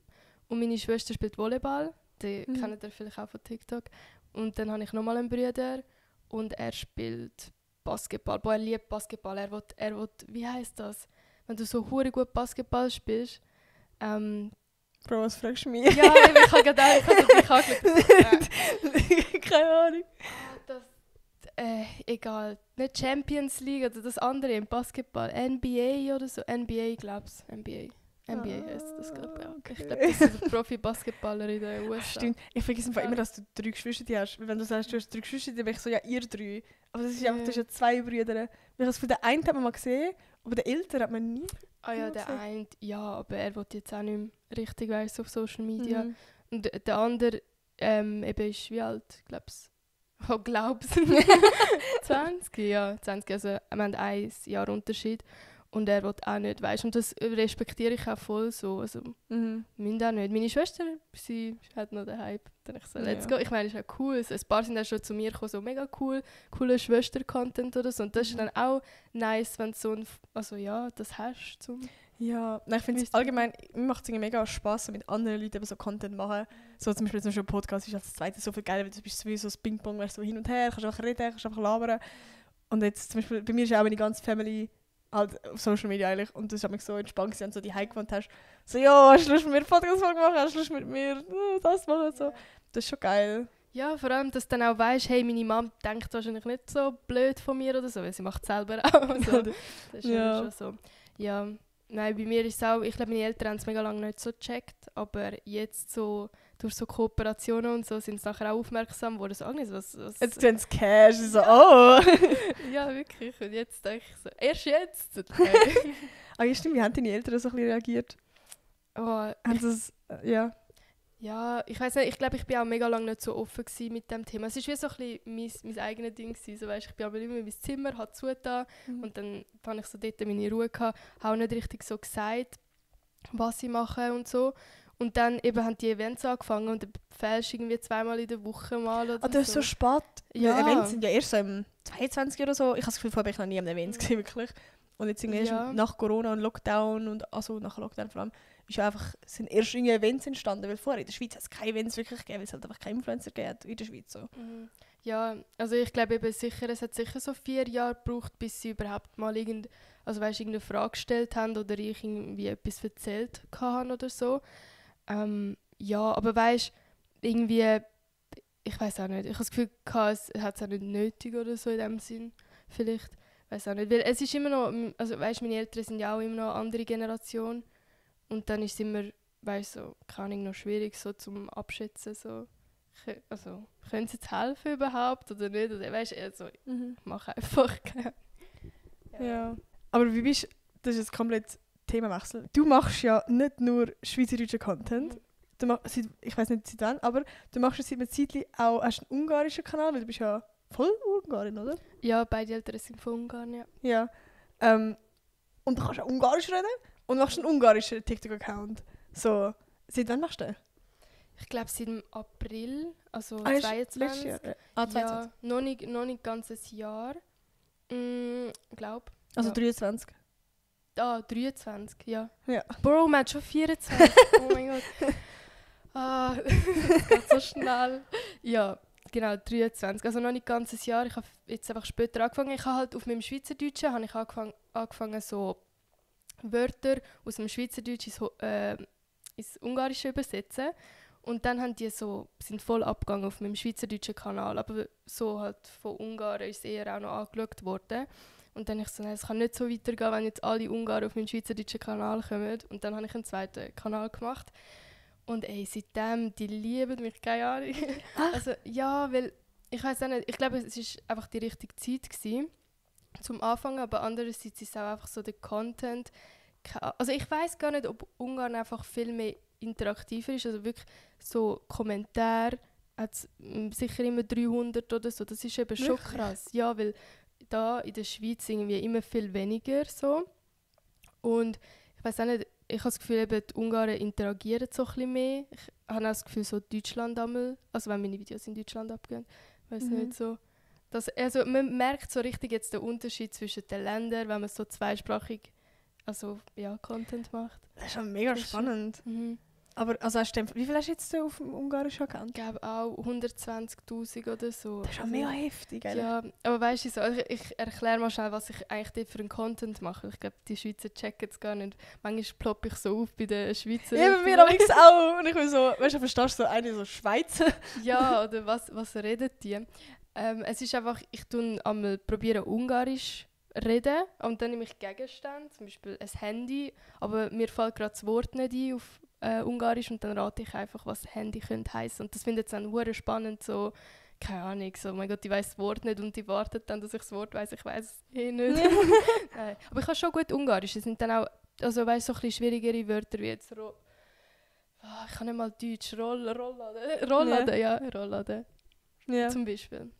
S2: Und meine Schwester spielt Volleyball, die kennt ihr vielleicht auch von TikTok. Und dann habe ich nochmal einen Bruder und er spielt Basketball. Boah, er liebt Basketball. Er will, wie heisst das? Wenn du so hure gut Basketball spielst.
S1: Bro, was fragst du mich?
S2: Ja, ich habe gerade dich angeschaut.
S1: Keine Ahnung.
S2: Egal. Nicht Champions League oder das andere im Basketball. NBA oder so. NBA, glaub's. NBA heisst das, glaube ich. Ja.
S1: Okay.
S2: Ich glaube, das sind Profi-Basketballer in den USA.
S1: Stimmt. Ich vergesse einfach immer, dass du 3 Geschwister hast. Weil wenn du sagst, du hast 3 Geschwister, dann bin ich so, ja, ihr 3. Aber das ist einfach, du hast ja 2 Brüder. Weil von der einen hat man mal gesehen, aber den Älteren hat man nie.
S2: Ah ja, der
S1: gesehen.
S2: eine, ja, aber er will jetzt auch nicht mehr richtig, weiss, auf Social Media. Und der andere eben ist wie alt, ich glaub's 20, ja, 20, also wir haben 1 Jahr Unterschied und er will auch nicht, weißt, und das respektiere ich auch voll so, also müssen auch nicht. Meine Schwester, sie hat noch den Hype, dann ich so, let's go, ich meine, es ist auch cool, ein paar sind auch schon zu mir gekommen, so mega cool, cooler Schwester-Content oder so und das ist dann auch nice, wenn du so also ja, das hast zum...
S1: Ja, nein, ich finde es allgemein, mir macht es mega Spaß, so mit anderen Leuten eben so Content machen. So zum Beispiel ein Podcast ist als Zweites so viel geil, weil du bist so wie so das Ping-Pong, weißt so hin und her, kannst einfach reden, kannst einfach labern. Und jetzt zum Beispiel, bei mir ist auch meine ganze Family halt auf Social Media eigentlich und das ist mich so entspannt, wenn du so die Heim gewohnt hast. So, ja, hast du Lust mit mir Podcast machen, hast du Lust mit mir das machen, so. Das ist schon geil.
S2: Ja, vor allem, dass du dann auch weißt, hey, meine Mom denkt wahrscheinlich nicht so blöd von mir oder so, weil sie macht es selber auch. Also, das ist
S1: ja.
S2: schon so. Ja. Nein, bei mir ist es auch, ich glaube, meine Eltern haben es mega lange nicht so gecheckt, aber jetzt so, durch so Kooperationen und so, sind sie nachher auch aufmerksam geworden, so, Agnes, was...
S1: Jetzt sehen sie Cash, so, oh!
S2: Ja, wirklich, und jetzt denke ich so, erst jetzt?
S1: Ah ja, stimmt, wie haben deine Eltern so ein bisschen reagiert?
S2: Oh,
S1: haben sie es, ja...
S2: Ja, ich weiß nicht, ich glaube, ich bin auch mega lange nicht so offen mit dem Thema. Es war wie so ein bisschen mein eigenes Ding. So, weißt, ich bin aber immer in mein Zimmer, habe zugetan und dann habe ich so dort meine Ruhe gehabt, habe auch nicht richtig so gesagt, was ich mache und so. Und dann eben haben die Events angefangen und dann fällst irgendwie 2-mal in der Woche mal oder
S1: das ist so spät.
S2: Ja.
S1: Die Events sind ja erst so im 22 oder so. Ich habe das Gefühl, vorher habe ich noch nie am Events gesehen, wirklich. Und jetzt irgendwie erst nach Corona und Lockdown und also nach Lockdown vor allem, sind erst irgendwie Events entstanden, weil vorher in der Schweiz hat es keine Events wirklich gegeben, weil es halt einfach keine Influencer gegeben in der Schweiz. So.
S2: Ja, also ich glaube eben sicher, es hat sicher so 4 Jahre gebraucht, bis sie überhaupt mal irgendeine Frage gestellt haben oder ich irgendwie etwas erzählt habe oder so. Ja, aber weißt irgendwie, ich weiß auch nicht, ich habe das Gefühl, es hat es auch nicht nötig oder so in dem Sinn, vielleicht, weiß auch nicht, weil es ist immer noch, also weißt, meine Eltern sind ja auch immer noch eine andere Generation und dann ist es immer, weißt so, keine Ahnung, noch schwierig so zum Abschätzen, so, also, können sie jetzt helfen überhaupt oder nicht, oder weißt, also, ich mache einfach keine.
S1: Ja. Aber wie bist, das ist jetzt komplett Themawechsel. Du machst ja nicht nur schweizerdeutschen Content. Ich weiß nicht seit wann, aber du machst jetzt seit einer Zeit auch hast einen ungarischen Kanal, weil du bist ja voll Ungarin, oder?
S2: Ja, beide Eltern sind von Ungarn, ja.
S1: Ja. Und du kannst auch Ungarisch reden und machst einen ungarischen TikTok-Account. So, seit wann machst du den?
S2: Ich glaube seit dem April, also
S1: 22.
S2: Jahr.
S1: 22.
S2: Ja, noch nicht ganz ein Jahr. Glaube.
S1: Also
S2: ja.
S1: 23.
S2: 23, ja.
S1: Ja.
S2: Bro, man hat schon 24. Oh mein Gott. Das geht so schnell. Ja, genau, 23. Also noch nicht ganz ein Jahr. Ich habe jetzt einfach später angefangen. Ich habe halt auf meinem Schweizerdeutschen habe ich angefangen so Wörter aus dem Schweizerdeutsch ins Ungarische übersetzen. Und dann sind voll abgegangen auf meinem schweizerdeutschen Kanal. Aber so halt von Ungarn ist es eher auch noch angeschaut worden. Und dann ich so, nein, es kann nicht so weitergehen, wenn jetzt alle Ungarn auf meinen schweizerdeutschen Kanal kommen. Und dann habe ich einen zweiten Kanal gemacht. Und seitdem, die lieben mich, keine Ahnung. Also ja, weil, ich weiß auch nicht, ich glaube, es war einfach die richtige Zeit gewesen, zum Anfangen, aber andererseits ist es auch einfach so der Content. Also ich weiß gar nicht, ob Ungarn einfach viel mehr interaktiver ist, also wirklich so Kommentare hat es sicher immer 300 oder so, das ist eben schon krass. Ja, weil da in der Schweiz irgendwie immer viel weniger so. Und ich weiß auch nicht, ich habe das Gefühl, eben, die Ungarn interagieren so ein bisschen mehr. Ich habe auch das Gefühl, so Deutschland einmal, also wenn meine Videos in Deutschland abgehen, weiß nicht so. Also man merkt so richtig jetzt den Unterschied zwischen den Ländern, wenn man so zweisprachig Content macht.
S1: Das ist schon mega spannend. Aber also wie viel hast du jetzt auf dem ungarischen Account?
S2: Ich glaube auch 120'000 oder so.
S1: Das ist schon mega heftig, eigentlich.
S2: Ja, aber weißt du, so, ich erkläre mal schnell, was ich eigentlich dort für einen Content mache. Ich glaube, die Schweizer checken es gar nicht. Manchmal ploppe ich so auf bei den Schweizer.
S1: Ja, bei mir auch. Und ich bin so, weißt du, verstehst du, so eine so Schweizer?
S2: Ja, oder was reden die? Es ist einfach, ich probiere Ungarisch reden und dann nehme ich Gegenstände, zum Beispiel ein Handy, aber mir fällt gerade das Wort nicht ein auf Ungarisch und dann rate ich einfach, was Handy könnte heißen. Und das finde ich dann sehr spannend, so, keine Ahnung, so, mein Gott, ich weiss das Wort nicht und die wartet dann, dass ich das Wort weiss, ich weiss es nicht. Nein. Aber ich kann schon gut Ungarisch, es sind dann auch, also weißt so ein bisschen schwierigere Wörter wie jetzt ich kann nicht mal Deutsch, Rollladen, ja, Rollladen.
S1: Ja.
S2: Zum Beispiel.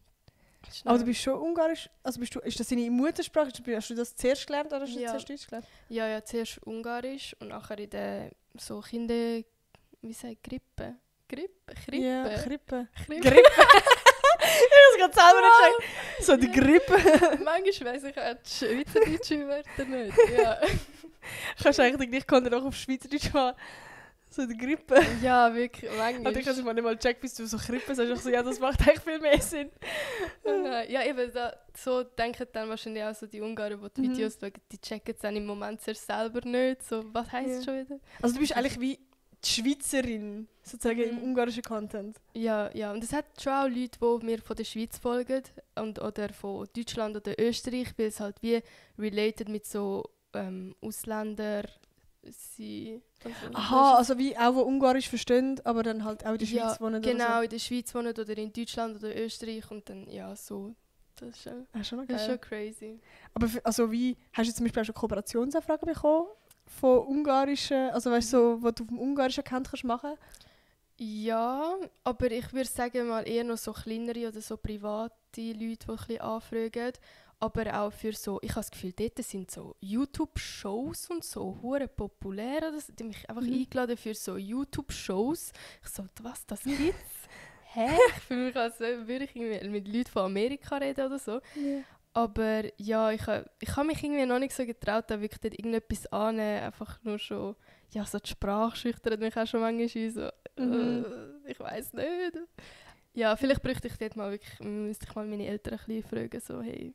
S1: Aber du bist schon Ungarisch, also ist das deine Muttersprache? Hast du das zuerst gelernt oder hast du
S2: Ja.
S1: zuerst Deutsch gelernt?
S2: Ja, zuerst Ungarisch und nachher in der so wie sagt Krippe? Krippe?
S1: Ja, Krippe.
S2: Krippe.
S1: Ich habe es gerade selber nicht gesagt. So die Grippe.
S2: Manchmal weiss ich auch die schweizerdeutschen Wörter nicht. Ja.
S1: Kannst du eigentlich nicht auch auf Schweizerdeutsch machen? So die Grippe.
S2: Ja, wirklich, manchmal.
S1: Und ich habe mal nicht mal checken, bis du so Grippe sagst. Ich so, ja, das macht eigentlich viel mehr Sinn.
S2: Ja, eben, so denken dann wahrscheinlich auch so die Ungarn, die die Videos schauen, die checken es dann im Moment zuerst selber nicht. So, was heisst es schon wieder?
S1: Also du bist eigentlich wie die Schweizerin, sozusagen im ungarischen Content.
S2: Ja, und es hat schon auch Leute, die mir von der Schweiz folgen oder von Deutschland oder Österreich, weil es halt wie related mit so Ausländern sind.
S1: Aha, also wie auch, die Ungarisch verstehen, aber dann halt auch in der Schweiz wohnen
S2: genau,
S1: oder so.
S2: in der Schweiz wohnen oder in Deutschland oder Österreich und dann, ja, so. Das ist schon,
S1: schon
S2: das ist schon crazy.
S1: Aber also wie, hast du zum Beispiel auch schon Kooperationsanfragen bekommen von ungarischen, also weißt du, so, was du vom ungarischen Account kannst machen?
S2: Ja, aber ich würde sagen mal eher noch so kleinere oder so private Leute, die ein bisschen anfragen. Aber auch für so, ich habe das Gefühl, dort sind so YouTube-Shows und so hure populär. Oder so. Die haben mich einfach eingeladen für so YouTube-Shows. Ich so, was, das gibt's? Hä? Für mich als würde ich irgendwie mit Leuten von Amerika reden oder so.
S1: Yeah.
S2: Aber ja, ich habe mich irgendwie noch nicht so getraut, da wirklich dort irgendetwas anzunehmen. Einfach nur schon, ja, so die Sprache schüchtert mich auch schon manchmal so. Ich weiß nicht. Ja, vielleicht bräuchte ich dort mal wirklich, müsste ich mal meine Eltern ein bisschen fragen, so, hey,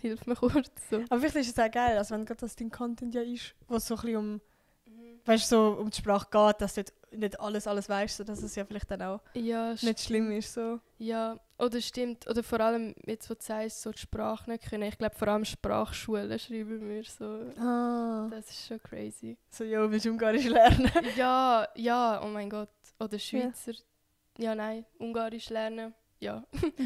S2: hilf mir kurz. So.
S1: Aber vielleicht ist es auch geil, also wenn gerade das dein Content ja ist, wo es so ein bisschen weißt, so um die Sprache geht, dass du nicht alles weißt, sodass es ja vielleicht dann auch nicht schlimm ist. So.
S2: Ja, oder stimmt, oder vor allem, jetzt wo du sagst, so die Sprache nicht können, ich glaube vor allem Sprachschulen schreiben mir so. Das ist schon crazy.
S1: So, ja, willst du Ungarisch lernen?
S2: ja, oh mein Gott. Oder Schweizer, ja nein, Ungarisch lernen. Ja.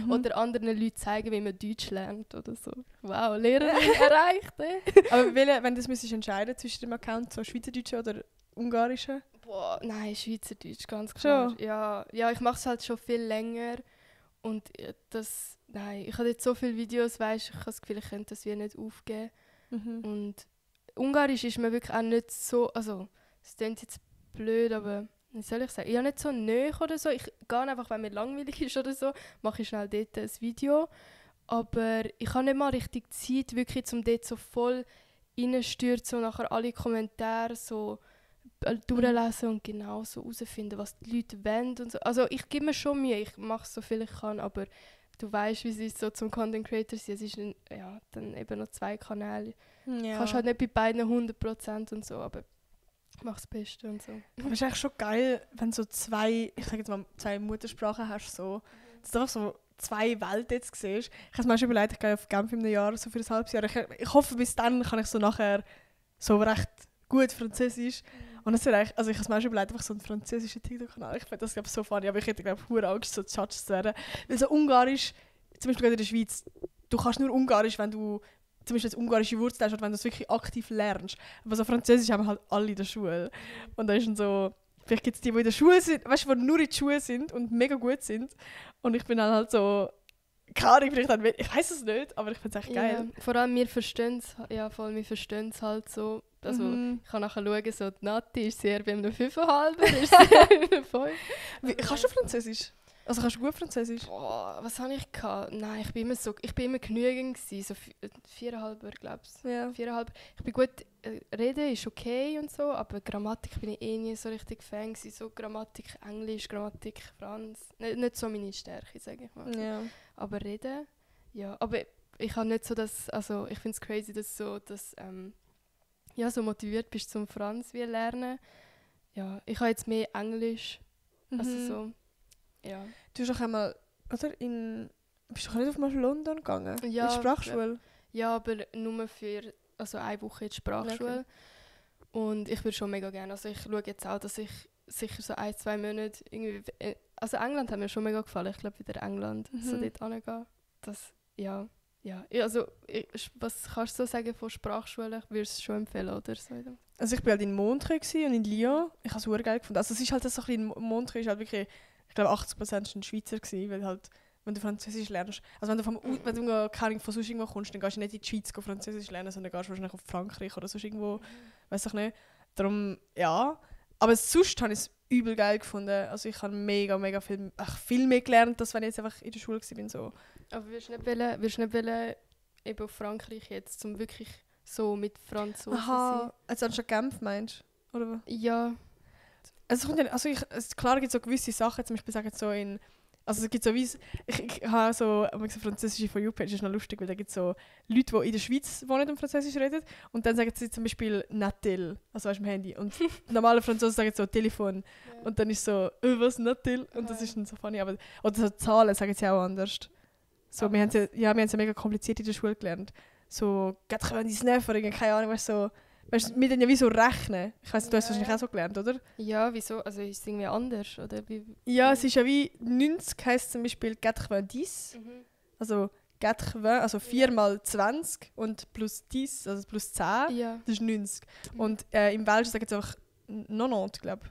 S2: Oder anderen Leuten zeigen, wie man Deutsch lernt oder so. Wow, Lehrerin erreicht,
S1: Aber wenn du das entscheiden zwischen dem Account, so Schweizerdeutschen oder Ungarischen?
S2: Boah, nein, Schweizerdeutsch, ganz klar.
S1: Schon?
S2: Ja, ich mache es halt schon viel länger. Und ich habe jetzt so viele Videos, weißt, ich habe das Gefühl, ich könnte das wie nicht aufgeben. Und Ungarisch ist mir wirklich auch nicht so, also, es klingt jetzt blöd, aber wie soll ich sagen, ich habe nicht so nahe oder so. Ich gehe einfach, wenn mir langweilig ist oder so, mache ich schnell dort ein Video. Aber ich habe nicht mal richtig Zeit, wirklich, um dort so voll reinzustürzen und nachher alle Kommentare so durchlesen und genau so herausfinden, was die Leute wollen und so. Also ich gebe mir schon Mühe, ich mache so viel ich kann, aber du weißt, wie es ist so zum Content Creator sein. Es ist dann eben noch 2 Kanäle.
S1: Ja.
S2: Kannst halt nicht bei beiden 100% und so, aber ich mache das Beste und so.
S1: Aber es ist eigentlich schon geil, wenn du so zwei Muttersprachen hast, so, dass du einfach so 2 Welten jetzt siehst. Ich habe mir schon überlegt, ich gehe auf Genf in einem Jahr, so für ein halbes Jahr. Ich hoffe, bis dann kann ich so nachher so recht gut Französisch. Und das eigentlich, also ich habe mir schon überlegt, einfach so einen französischen TikTok-Kanal. Ich finde das so funny, aber ich hätte glaube ich Angst, so judged zu werden. Weil so Ungarisch, zum Beispiel in der Schweiz, du kannst nur Ungarisch, wenn du zum Beispiel jetzt ungarische Wurzeln hast, oder wenn du es wirklich aktiv lernst. Aber so Französisch haben halt alle in der Schule. Und dann ist dann so, vielleicht gibt es die in der Schule sind, weißt du, die nur in der Schule sind und mega gut sind. Und ich bin dann halt so, keine Ahnung, vielleicht dann, ich weiß es nicht, aber ich finde es echt geil.
S2: Ja, vor allem wir verstehen es halt so. Also ich kann nachher schauen, so die Nati ist sehr bei einem 5,5, ist sie bei einem 5.
S1: Kannst du Französisch? Also kannst du gut Französisch?
S2: Boah, was habe ich gehabt? Nein, ich bin immer genügend gewesen, so 4,5, glaube ich.
S1: Ja.
S2: 4,5. Ich bin gut, reden ist okay und so, aber Grammatik bin ich eh nie so richtig Fan gewesen. So Grammatik Englisch, Grammatik Franz. Nicht so meine Stärke, sage ich mal.
S1: Ja.
S2: Aber reden, ja. Aber ich habe nicht so das, also ich finde es crazy, dass so so motiviert bist zum Franz wie lernen. Ja, ich habe jetzt mehr Englisch, also so. Ja.
S1: Du hast doch einmal, oder? Bist du doch nicht auf London gegangen?
S2: Ja,
S1: in die Sprachschule?
S2: Ja, aber nur für eine Woche in die Sprachschule. Okay. Und ich würde schon mega gerne. Also ich schaue jetzt auch, dass ich sicher so 1-2 Monate irgendwie... Also England hat mir schon mega gefallen. Ich glaube wieder England, so dort hingehen. Das, ja, Ja, was kannst du so sagen von Sprachschulen? Ich würde es schon empfehlen, oder? So.
S1: Also ich war halt in Montreux und in Lyon. Ich habe es super geil gefunden. Also es ist halt so ein bisschen, Montreux ist halt wirklich, ich glaube 80% sind Schweizer gewesen, weil halt, wenn du Französisch lernst, also wenn du keine Ahnung von sonst irgendwo kommst, dann gehst du nicht in die Schweiz Französisch lernen, sondern gehst wahrscheinlich auf Frankreich oder sonst irgendwo, weiß ich nicht. Darum, ja. Aber sonst habe ich es übel geil gefunden. Also ich habe mega viel mehr gelernt, als wenn ich jetzt einfach in der Schule war. So.
S2: Aber würdest du nicht wollen, eben auf Frankreich jetzt, um wirklich so mit Franzosen zu sein?
S1: Also anstatt Genf meinst du? Oder?
S2: Ja.
S1: Also klar gibt es so gewisse Sachen, zum Beispiel sagen so in, also es gibt so wie, ich habe so französische For You-Page, das ist noch lustig, weil da gibt es so Leute, die in der Schweiz wohnen und Französisch reden und dann sagen sie zum Beispiel «Natel», also weißt du, im Handy, und normale Franzosen sagen so «Telefon» und dann ist so «Was, Natel?» und das ist dann so funny, aber, oder so Zahlen sagen sie auch anders. So, wir haben ja mega kompliziert in der Schule gelernt. So «99» oder keine Ahnung, weißt du, so, wir dann ja wie so rechnen. Ich weiss, du hast wahrscheinlich auch so gelernt, oder?
S2: Ja, wieso? Also ist es irgendwie anders? Oder
S1: ja, es ist ja wie 90 heisst zum Beispiel 90. Also 80, also 4 mal 20 und plus 10, also plus 10, das ist 90. Und im Welschen sagen sie einfach 90, glaube ich.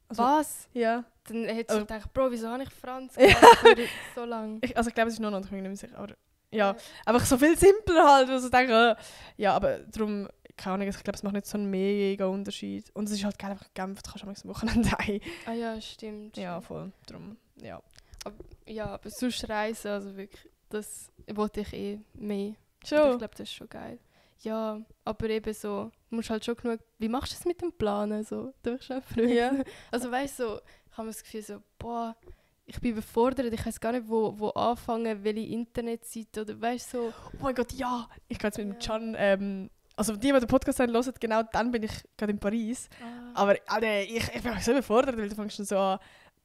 S1: Also,
S2: was?
S1: Ja.
S2: Dann hättest du gedacht, Bro, wieso habe ich Franz gemacht so lange?
S1: Ich glaube, es ist 90, ich bin mir nicht sicher. Aber, ja, einfach so viel simpler halt, wo ich denke, ja, aber darum, keine Ahnung, ich glaube, es macht nicht so einen mega Unterschied. Und es ist halt geil, einfach Genf, du kannst am Wochenende ein.
S2: Ah ja, stimmt.
S1: Ja, voll, darum, ja.
S2: Aber sonst reisen, also wirklich, das wollte ich mehr.
S1: Schon?
S2: Aber ich glaube, das ist schon geil. Ja, aber eben so, du musst halt schon genug, wie machst du das mit dem Planen, so, du bist schon früh.
S1: Ja.
S2: Also weißt du, so, ich habe das Gefühl so, boah, ich bin überfordert, ich weiß gar nicht, wo anfangen, welche Internetseite oder weißt du, so.
S1: Oh mein Gott, ja, ich gehe jetzt mit dem Can, also die den Podcast hören, genau dann bin ich gerade in Paris. Aber Alter, ich bin so überfordert, weil du fängst schon so an,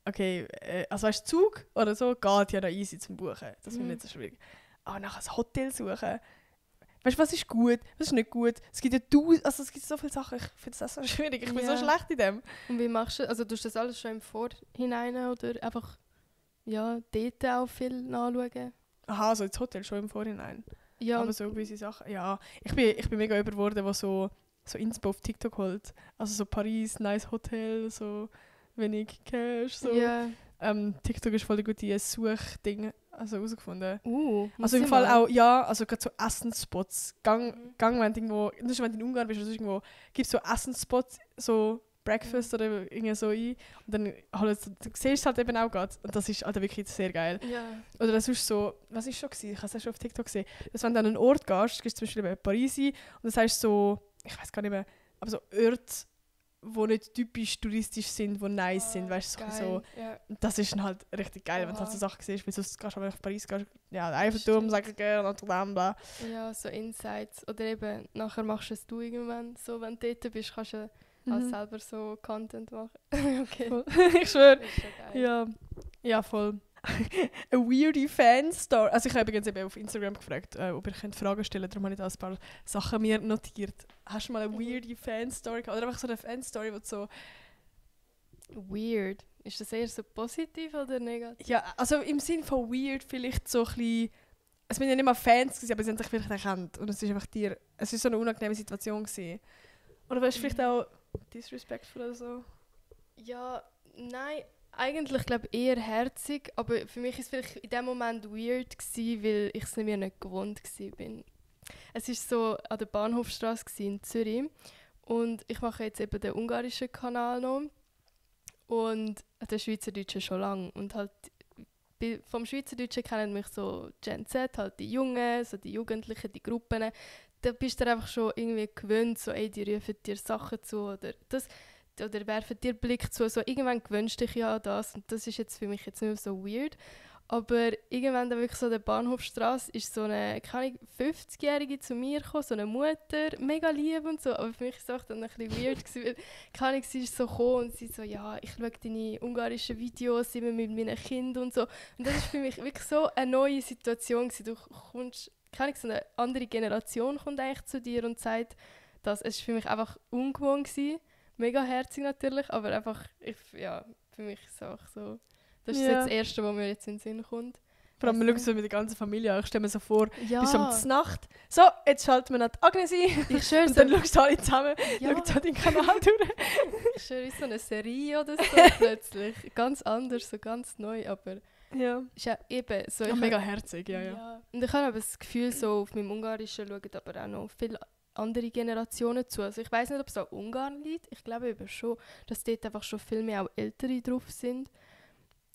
S1: okay, also weißt du, Zug oder so, geht ja noch easy zum Buchen. Das ist nicht so schwierig. Aber nachher ein Hotel suchen, weißt du, was ist gut, was ist nicht gut? Es gibt ja es gibt so viele Sachen, ich finde das auch so schwierig, ich bin so schlecht in dem.
S2: Und wie machst du, also tust du das alles schon im Vorhinein oder einfach, ja, dort auch viel nachschauen?
S1: Aha, also ins Hotel schon im Vorhinein.
S2: Ja.
S1: Aber so gewisse Sachen, ja. Ich bin mega überworden, was so Inspo auf TikTok holt. Also so Paris, nice Hotel, so wenig Cash, so.
S2: Yeah.
S1: TikTok ist voll ein gutes Suchding, also herausgefunden.
S2: Also
S1: im Fall auch, ja, also gerade so Essensspots. Gang, wenn du irgendwo, wenn du in Ungarn bist oder sonst irgendwo, gibt es so Essensspots, so Breakfast oder irgendwie so ein. Und dann halt, du siehst es halt eben auch gerade. Und das ist halt wirklich sehr geil.
S2: Ja.
S1: Oder das ist so, was ist schon gewesen? Ich habe es ja schon auf TikTok gesehen, dass wenn du an einen Ort gehst, gehst du zum Beispiel in Paris ein, und das heißt so, ich weiß gar nicht mehr, aber so Orte, die nicht typisch touristisch sind, die nice sind, weißt du, so.
S2: Ja.
S1: Das ist dann halt richtig geil, wenn du halt so Sachen siehst, weil sonst gehst du einfach nach Paris, gehst, ja, der Eiffelturm, sagen gerne, Notre Dame, bla.
S2: Ja, so Insights. Oder eben, nachher machst du es du irgendwann, so, wenn du dort bist, kannst du auch selber so Content machen. Okay.
S1: Ich schwöre.
S2: Das ist schon geil.
S1: Ja, voll. Eine weirde Fan-Story. Also ich habe übrigens eben auf Instagram gefragt, ob ihr Fragen stellen könnt, darum habe ich da ein paar Sachen mir notiert. Hast du mal eine weirde Fan-Story gehabt? Oder einfach so eine Fan-Story, die so...
S2: Weird. Ist das eher so positiv oder negativ?
S1: Ja, also im Sinn von weird vielleicht so ein bisschen... Es waren ja nicht mal Fans, aber sie haben sich vielleicht erkannt. Und es ist einfach es ist so eine unangenehme Situation gewesen. Oder warst du vielleicht auch disrespectful oder so?
S2: Ja, nein. Eigentlich glaube ich eher herzig, aber für mich war es vielleicht in dem Moment weird gewesen, weil ich es mir nicht gewohnt war. Es war so an der Bahnhofstrasse in Zürich und ich mache jetzt eben den ungarischen Kanal noch und den Schweizerdeutschen schon lange. Und halt vom Schweizerdeutschen kennen mich so Gen Z, halt die Jungen, so die Jugendlichen, die Gruppen. Da bist du einfach schon irgendwie gewöhnt, so ey, die rufen dir Sachen zu oder das... Oder werfen dir Blick zu, so irgendwann gewöhnst du dich ja an das und das ist jetzt für mich jetzt nicht mehr so weird. Aber irgendwann dann wirklich so der Bahnhofstrasse ist so eine, keine Ahnung, 50-Jährige zu mir gekommen, so eine Mutter, mega lieb und so, aber für mich war es auch dann ein bisschen weird gewesen, weil, keine Ahnung, sie ist so gekommen und sie so, ja, ich schaue deine ungarischen Videos immer mit meinen Kindern und so. Und das ist für mich wirklich so eine neue Situation gewesen. Du kommst, keine Ahnung, so eine andere Generation kommt eigentlich zu dir und sagt, dass es für mich einfach ungewohnt gewesen. Mega herzig natürlich, aber einfach, für mich ist es auch so. Das ist jetzt das Erste, was mir jetzt in den Sinn kommt.
S1: Vor allem, wir schauen so mit der ganzen Familie an. Ich stelle mir so vor,
S2: Ja.
S1: bis um die Nacht. So, jetzt schalten wir noch die Agnes ein.
S2: Ich schwöre,
S1: Und dann schaust du alle zusammen,
S2: Ja.
S1: schaut so den Kanal durch.
S2: ich schwöre, so eine Serie oder so plötzlich. Ganz anders, so ganz neu, aber
S1: Ja.
S2: ist ja eben so.
S1: Ja,
S2: ich
S1: mega herzig, ja.
S2: Und ich habe aber das Gefühl, so auf meinem Ungarischen schauen aber auch noch viele andere Generationen zu. Also ich weiß nicht, ob es an Ungarn liegt. Ich glaube eben schon, dass dort einfach schon viel mehr auch Ältere drauf sind.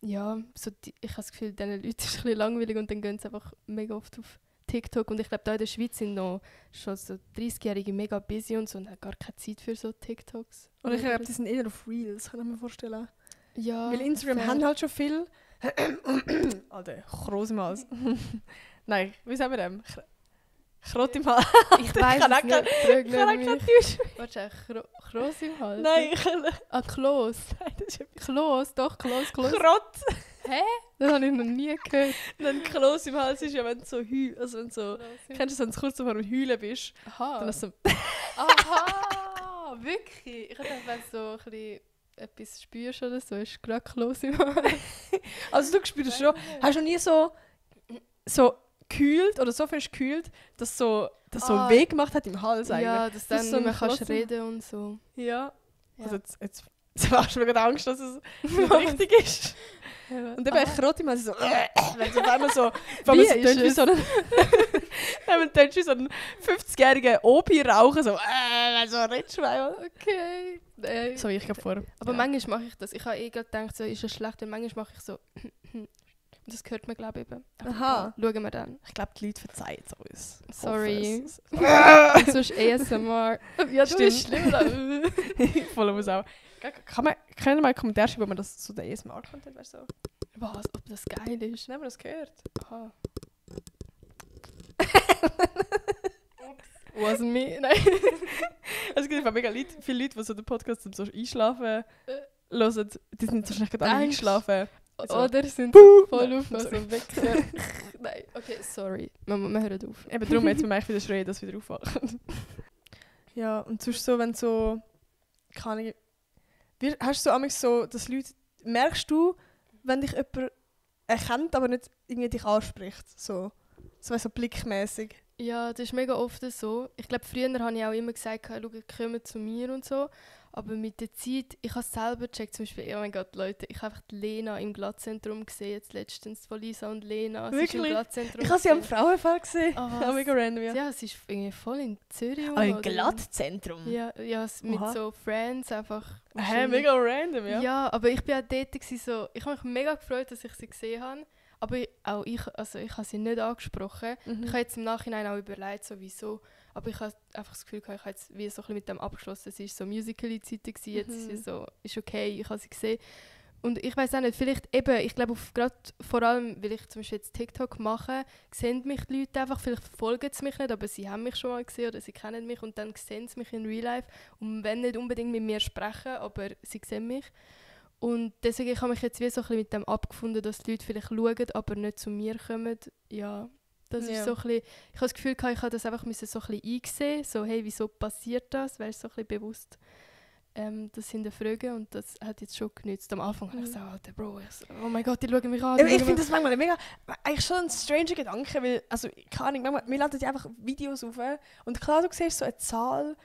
S2: Ja, so ich habe das Gefühl, diesen Leuten ist es ein bisschen langweilig und dann gehen sie einfach mega oft auf TikTok. Und ich glaube, da in der Schweiz sind noch schon so 30-Jährige mega busy und so und haben gar keine Zeit für so TikToks.
S1: Und ich glaube, die sind eher auf Reels, kann ich mir vorstellen.
S2: Ja,
S1: Weil Instagram
S2: fair.
S1: haben halt schon viel. Alter, Kroos im Hals. Nein, wie sagen wir dem? Krot im Hals.
S2: Ich weiß
S1: kann
S2: es
S1: auch
S2: nicht.
S1: Ich
S2: Frag
S1: kann auch
S2: nicht
S1: kein
S2: mich.
S1: Deutsch.
S2: Warte, Kroos im Hals?
S1: Nein, ich kann
S2: Ah, Kloß.
S1: Nein, das ist etwas.
S2: Kloß, doch, Kloß.
S1: Krot.
S2: Das habe ich noch nie gehört.
S1: Dann Kloß im Hals ist ja, wenn du so also wenn du so... Kennst du, wenn du kurz vor dem Heulen bist?
S2: Aha.
S1: Dann hast du so...
S2: Aha, wirklich? Ich dachte, wenn du so ein bisschen etwas spürst oder so, ist gerade Kloß im Hals.
S1: Also du spürst schon... Hast du noch nie so gekühlt oder so fest gekühlt, dass so weh gemacht hat im Hals eigentlich?
S2: Ja, dass du dann
S1: ist so
S2: nicht mehr
S1: ein
S2: kannst
S1: Kloß im-
S2: reden und so.
S1: Ja.
S2: Ja.
S1: Also jetzt machst du mir gerade Angst, dass es nicht richtig ist. Und dann bin ich rot im Hals so... Wenn so auf einmal so... Wenn man so
S2: Wie
S1: tönt wie
S2: ist
S1: so ein... Wenn man tönt wie so ein 50-jähriger Opi rauchen, so... so redest du einmal.
S2: Okay.
S1: So wie ich gerade vor.
S2: Aber
S1: ja.
S2: manchmal mache ich das. Ich habe gerade gedacht, so, ist es schlecht? Und manchmal mache ich so... Und das hört man, glaube ich, eben.
S1: Aha.
S2: Schauen wir dann.
S1: Ich glaube, die Leute verzeihen es uns. Ich
S2: Sorry.
S1: hoffe
S2: Und sonst ASMR. Ja, du
S1: Stimmt.
S2: bist schlimmer.
S1: es. Voll muss auch. Können wir mal einen Kommentar schreiben, ob man das so der ASMR-Content wäre? So.
S2: Was? Ob das geil ist?
S1: Haben wir das gehört?
S2: Aha. Wasn't me. Nein.
S1: Es gibt einfach mega viele Leute, die so den Podcast zum so Einschlafen hören. Die sind so schnell gerade alle
S2: Denkst-
S1: eingeschlafen. So.
S2: Oder sind
S1: Puh.
S2: voll auf,
S1: Sorry.
S2: also weg. Nein, okay, sorry. Wir hören auf.
S1: Eben darum, jetzt müssen wir eigentlich wieder schreien, dass wir wieder aufwachen. Ja, und sonst so, wenn so... Keine Ahnung... Hast du so amigs so, dass Leute... Merkst du, wenn dich jemand erkennt, aber nicht irgendwie dich anspricht? So blickmäßig.
S2: Ja, das ist mega oft so. Ich glaube, früher habe ich auch immer gesagt, schau, kommt zu mir und so. Aber mit der Zeit, ich habe es selber gecheckt, zum Beispiel, oh mein Gott, Leute, ich habe einfach die Lena im Glattzentrum gesehen, jetzt letztens von Lisa und Lena. Sie ist im
S1: Wirklich?
S2: Glattzentrum
S1: Ich habe sie am
S2: gesehen.
S1: Frauenfall gesehen.
S2: Ah,
S1: Ja, mega random, ja.
S2: Ja, sie ist irgendwie voll in Zürich.
S1: Aber im
S2: oder?
S1: Glattzentrum?
S2: Ja, mit
S1: Oha.
S2: so Friends einfach.
S1: Hä, mega random, ja.
S2: Ja, aber ich bin auch dort so, ich habe mich mega gefreut, dass ich sie gesehen habe. Aber ich habe sie nicht angesprochen.
S1: Mhm.
S2: Ich habe jetzt im Nachhinein auch überlegt, so wieso. Aber ich habe einfach das Gefühl, ich habe jetzt wie so ein bisschen mit dem abgeschlossen. Sie war so Musical.ly-Zeit, jetzt ist sie so, ist okay, ich habe sie gesehen. Und ich weiß auch nicht, vielleicht eben, ich glaube, gerade vor allem, weil ich zum Beispiel jetzt TikTok mache, sehen mich die Leute einfach, vielleicht verfolgen sie mich nicht, aber sie haben mich schon mal gesehen oder sie kennen mich und dann sehen sie mich in Real Life und wenn nicht unbedingt mit mir sprechen, aber sie sehen mich. Und deswegen habe ich mich jetzt wie so ein bisschen mit dem abgefunden, dass die Leute vielleicht schauen, aber nicht zu mir kommen. Ja, das
S1: Ja.
S2: ist so ein bisschen, ich habe das Gefühl, ich habe das einfach so ein bisschen einsehen, so hey, wieso passiert das, wäre so ein bisschen bewusst das hinterfragen und das hat jetzt schon genützt. Am Anfang habe ich so, Alter, Bro, oh mein Gott, die schauen mich an.
S1: Ich finde das manchmal eigentlich schon ein stranger Gedanke, weil, also, keine Ahnung, manchmal, wir laden ja einfach Videos auf und klar, du siehst so eine Zahl,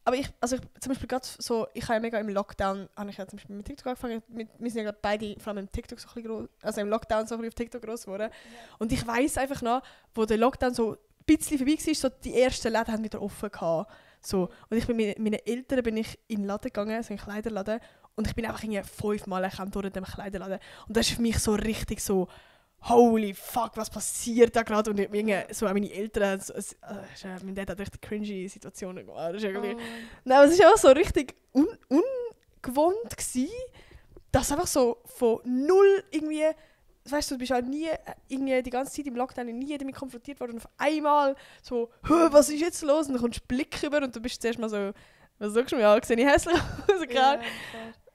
S1: aber ich zum Beispiel gerade so, ich habe ja mega im Lockdown, habe ich ja zum Beispiel mit TikTok angefangen, wir sind ja gerade beide, vor allem im TikTok so ein bisschen groß, also im Lockdown so ein bisschen auf TikTok groß geworden. Ja. Und ich weiss einfach noch, wo der Lockdown so ein bisschen vorbei war, so die ersten Läden haben wieder offen gehabt. So. Und ich bin mit meinen Eltern in den Laden gegangen, so einen Kleiderladen, und ich bin einfach 5-mal erkannt durch den Kleiderladen. Und das ist für mich so richtig so, holy fuck, was passiert da gerade? Und so auch meine Eltern, mein Dad hat richtig cringy Situationen gemacht. Das ist irgendwie, nein, es war auch so richtig ungewohnt gewesen, dass einfach so von null irgendwie, weißt du bist halt nie irgendwie die ganze Zeit im Lockdown nie damit konfrontiert worden und auf einmal so, was ist jetzt los? Und dann kommst du Blick rüber und du bist zuerst mal so, was sagst du mir, sehe ich hässlich aus?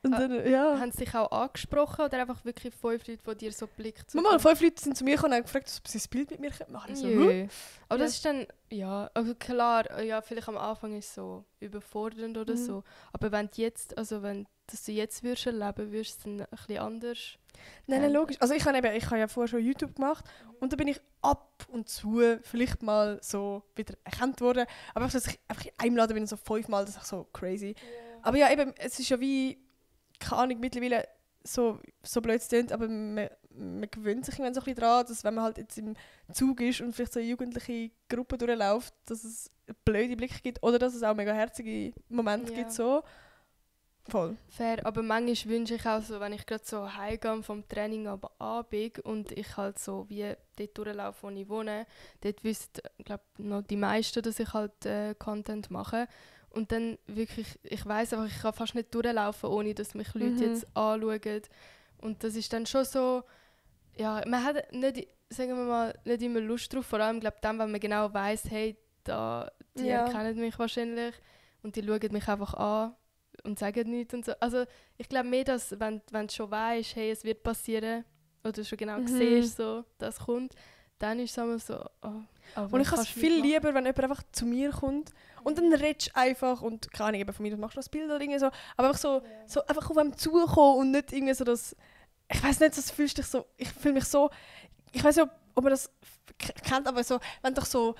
S1: Und dann, ja.
S2: Haben sie dich auch angesprochen oder einfach wirklich 5 Leute, die dir so Blick zu
S1: Mal 5 Leute sind zu mir gekommen und haben gefragt, ob sie ein Bild mit mir machen können. So,
S2: aber das ist dann, ja, also klar, ja, vielleicht am Anfang ist es so überfordernd oder so. Aber wenn du jetzt, also wenn das du jetzt würdest erleben, würdest du es dann ein bisschen anders.
S1: Nein, logisch. Also ich habe ja vorher schon YouTube gemacht und da bin ich ab und zu vielleicht mal so wieder erkannt worden. Aber dass ich einfach in einem Laden bin so 5-mal, das ist so crazy. Yeah. Aber ja, eben, es ist ja wie, keine Ahnung, mittlerweile so blöd es klingt, aber man gewöhnt sich irgendwann so ein bisschen daran, dass wenn man halt jetzt im Zug ist und vielleicht so eine jugendliche Gruppe durchläuft, dass es blöde Blicke gibt oder dass es auch mega herzige Momente gibt. So. Voll.
S2: Fair, aber manchmal wünsche ich auch so, wenn ich gerade so heimgehe vom Training aber abbiege und ich halt so wie dort durchlaufe, wo ich wohne, dort wissen, glaube noch die meisten, dass ich halt Content mache. Und dann wirklich, ich weiss einfach, ich kann fast nicht durchlaufen, ohne dass mich Leute jetzt anschauen. Und das ist dann schon so, ja, man hat nicht, sagen wir mal, nicht immer Lust drauf, vor allem, glaube dann, wenn man genau weiss, hey, die erkennen mich wahrscheinlich und die schauen mich einfach an und sagen nichts und so. Also ich glaube mehr, dass wenn du schon weißt, hey, es wird passieren oder schon genau siehst, so, das kommt, dann ist es immer so,
S1: und ich habe es viel lieber, wenn jemand einfach zu mir kommt und dann redest du einfach und keine Ahnung, von mir machst du das Bild oder irgendwie so, aber einfach so einfach auf einem zukommen und nicht irgendwie so das, ich weiß nicht, das fühlst dich so, ich fühle mich so, ich weiß nicht, ob man das kennt, aber so, wenn doch so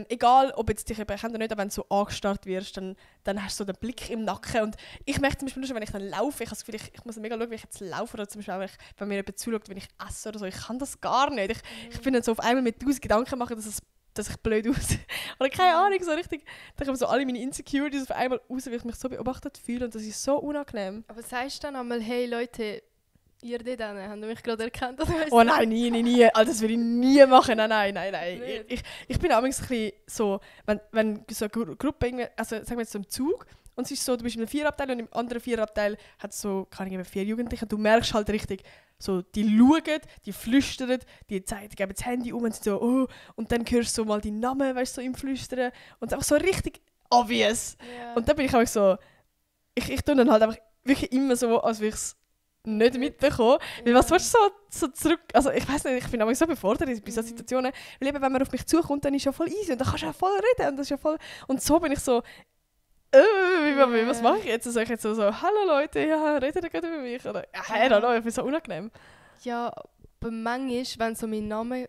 S1: egal, ob jetzt dich jemand kennt oder nicht, aber wenn du so angestarrt wirst, dann hast du so den Blick im Nacken. Und ich merke zum Beispiel nur schon, wenn ich dann laufe, ich habe das Gefühl, ich muss mega schauen, wie ich jetzt laufe. Oder zum Beispiel auch, wenn mir jemand zuschaut, wenn ich esse oder so. Ich kann das gar nicht. Ich bin dann so auf einmal mit 1000 Gedanken machen, dass ich blöd aussehe. Oder keine Ahnung, so richtig. Da kommen so alle meine Insecurities auf einmal raus, weil ich mich so beobachtet fühle. Und das ist so unangenehm.
S2: Aber sagst du dann einmal, hey Leute, ihr dort hinten, habt ihr mich gerade erkannt?
S1: Oh nein, nie. Also das würde ich nie machen. Nein. Ich bin auch ein bisschen so, wenn so eine Gruppe, irgendwie, also sagen wir jetzt so im Zug, und es ist so, du bist in einem 4-Abteil und im anderen 4-Abteil hat es so, kann ich 4 Jugendliche, du merkst halt richtig, so, die schauen, die flüstern, die geben das Handy um und sind so, oh, und dann hörst du so mal die Namen, weißt du, so im Flüstern und es ist einfach so richtig obvious. Yeah. Und dann bin ich auch so, ich tue dann halt einfach wirklich immer so, als würde ich es nicht mitbekommen. Weil was willst du so zurück... Also ich weiß nicht, ich bin aber so befordert in solchen Situationen. Weil eben, wenn man auf mich zukommt, dann ist ja voll easy und dann kannst du ja voll reden. Und, das ist ja voll, und so bin ich so... was mache ich jetzt? Sag ich jetzt so, hallo Leute, ja, redet ihr gerade über mich? Oder, I don't know, ich bin so unangenehm.
S2: Ja, aber manchmal, wenn so mein Name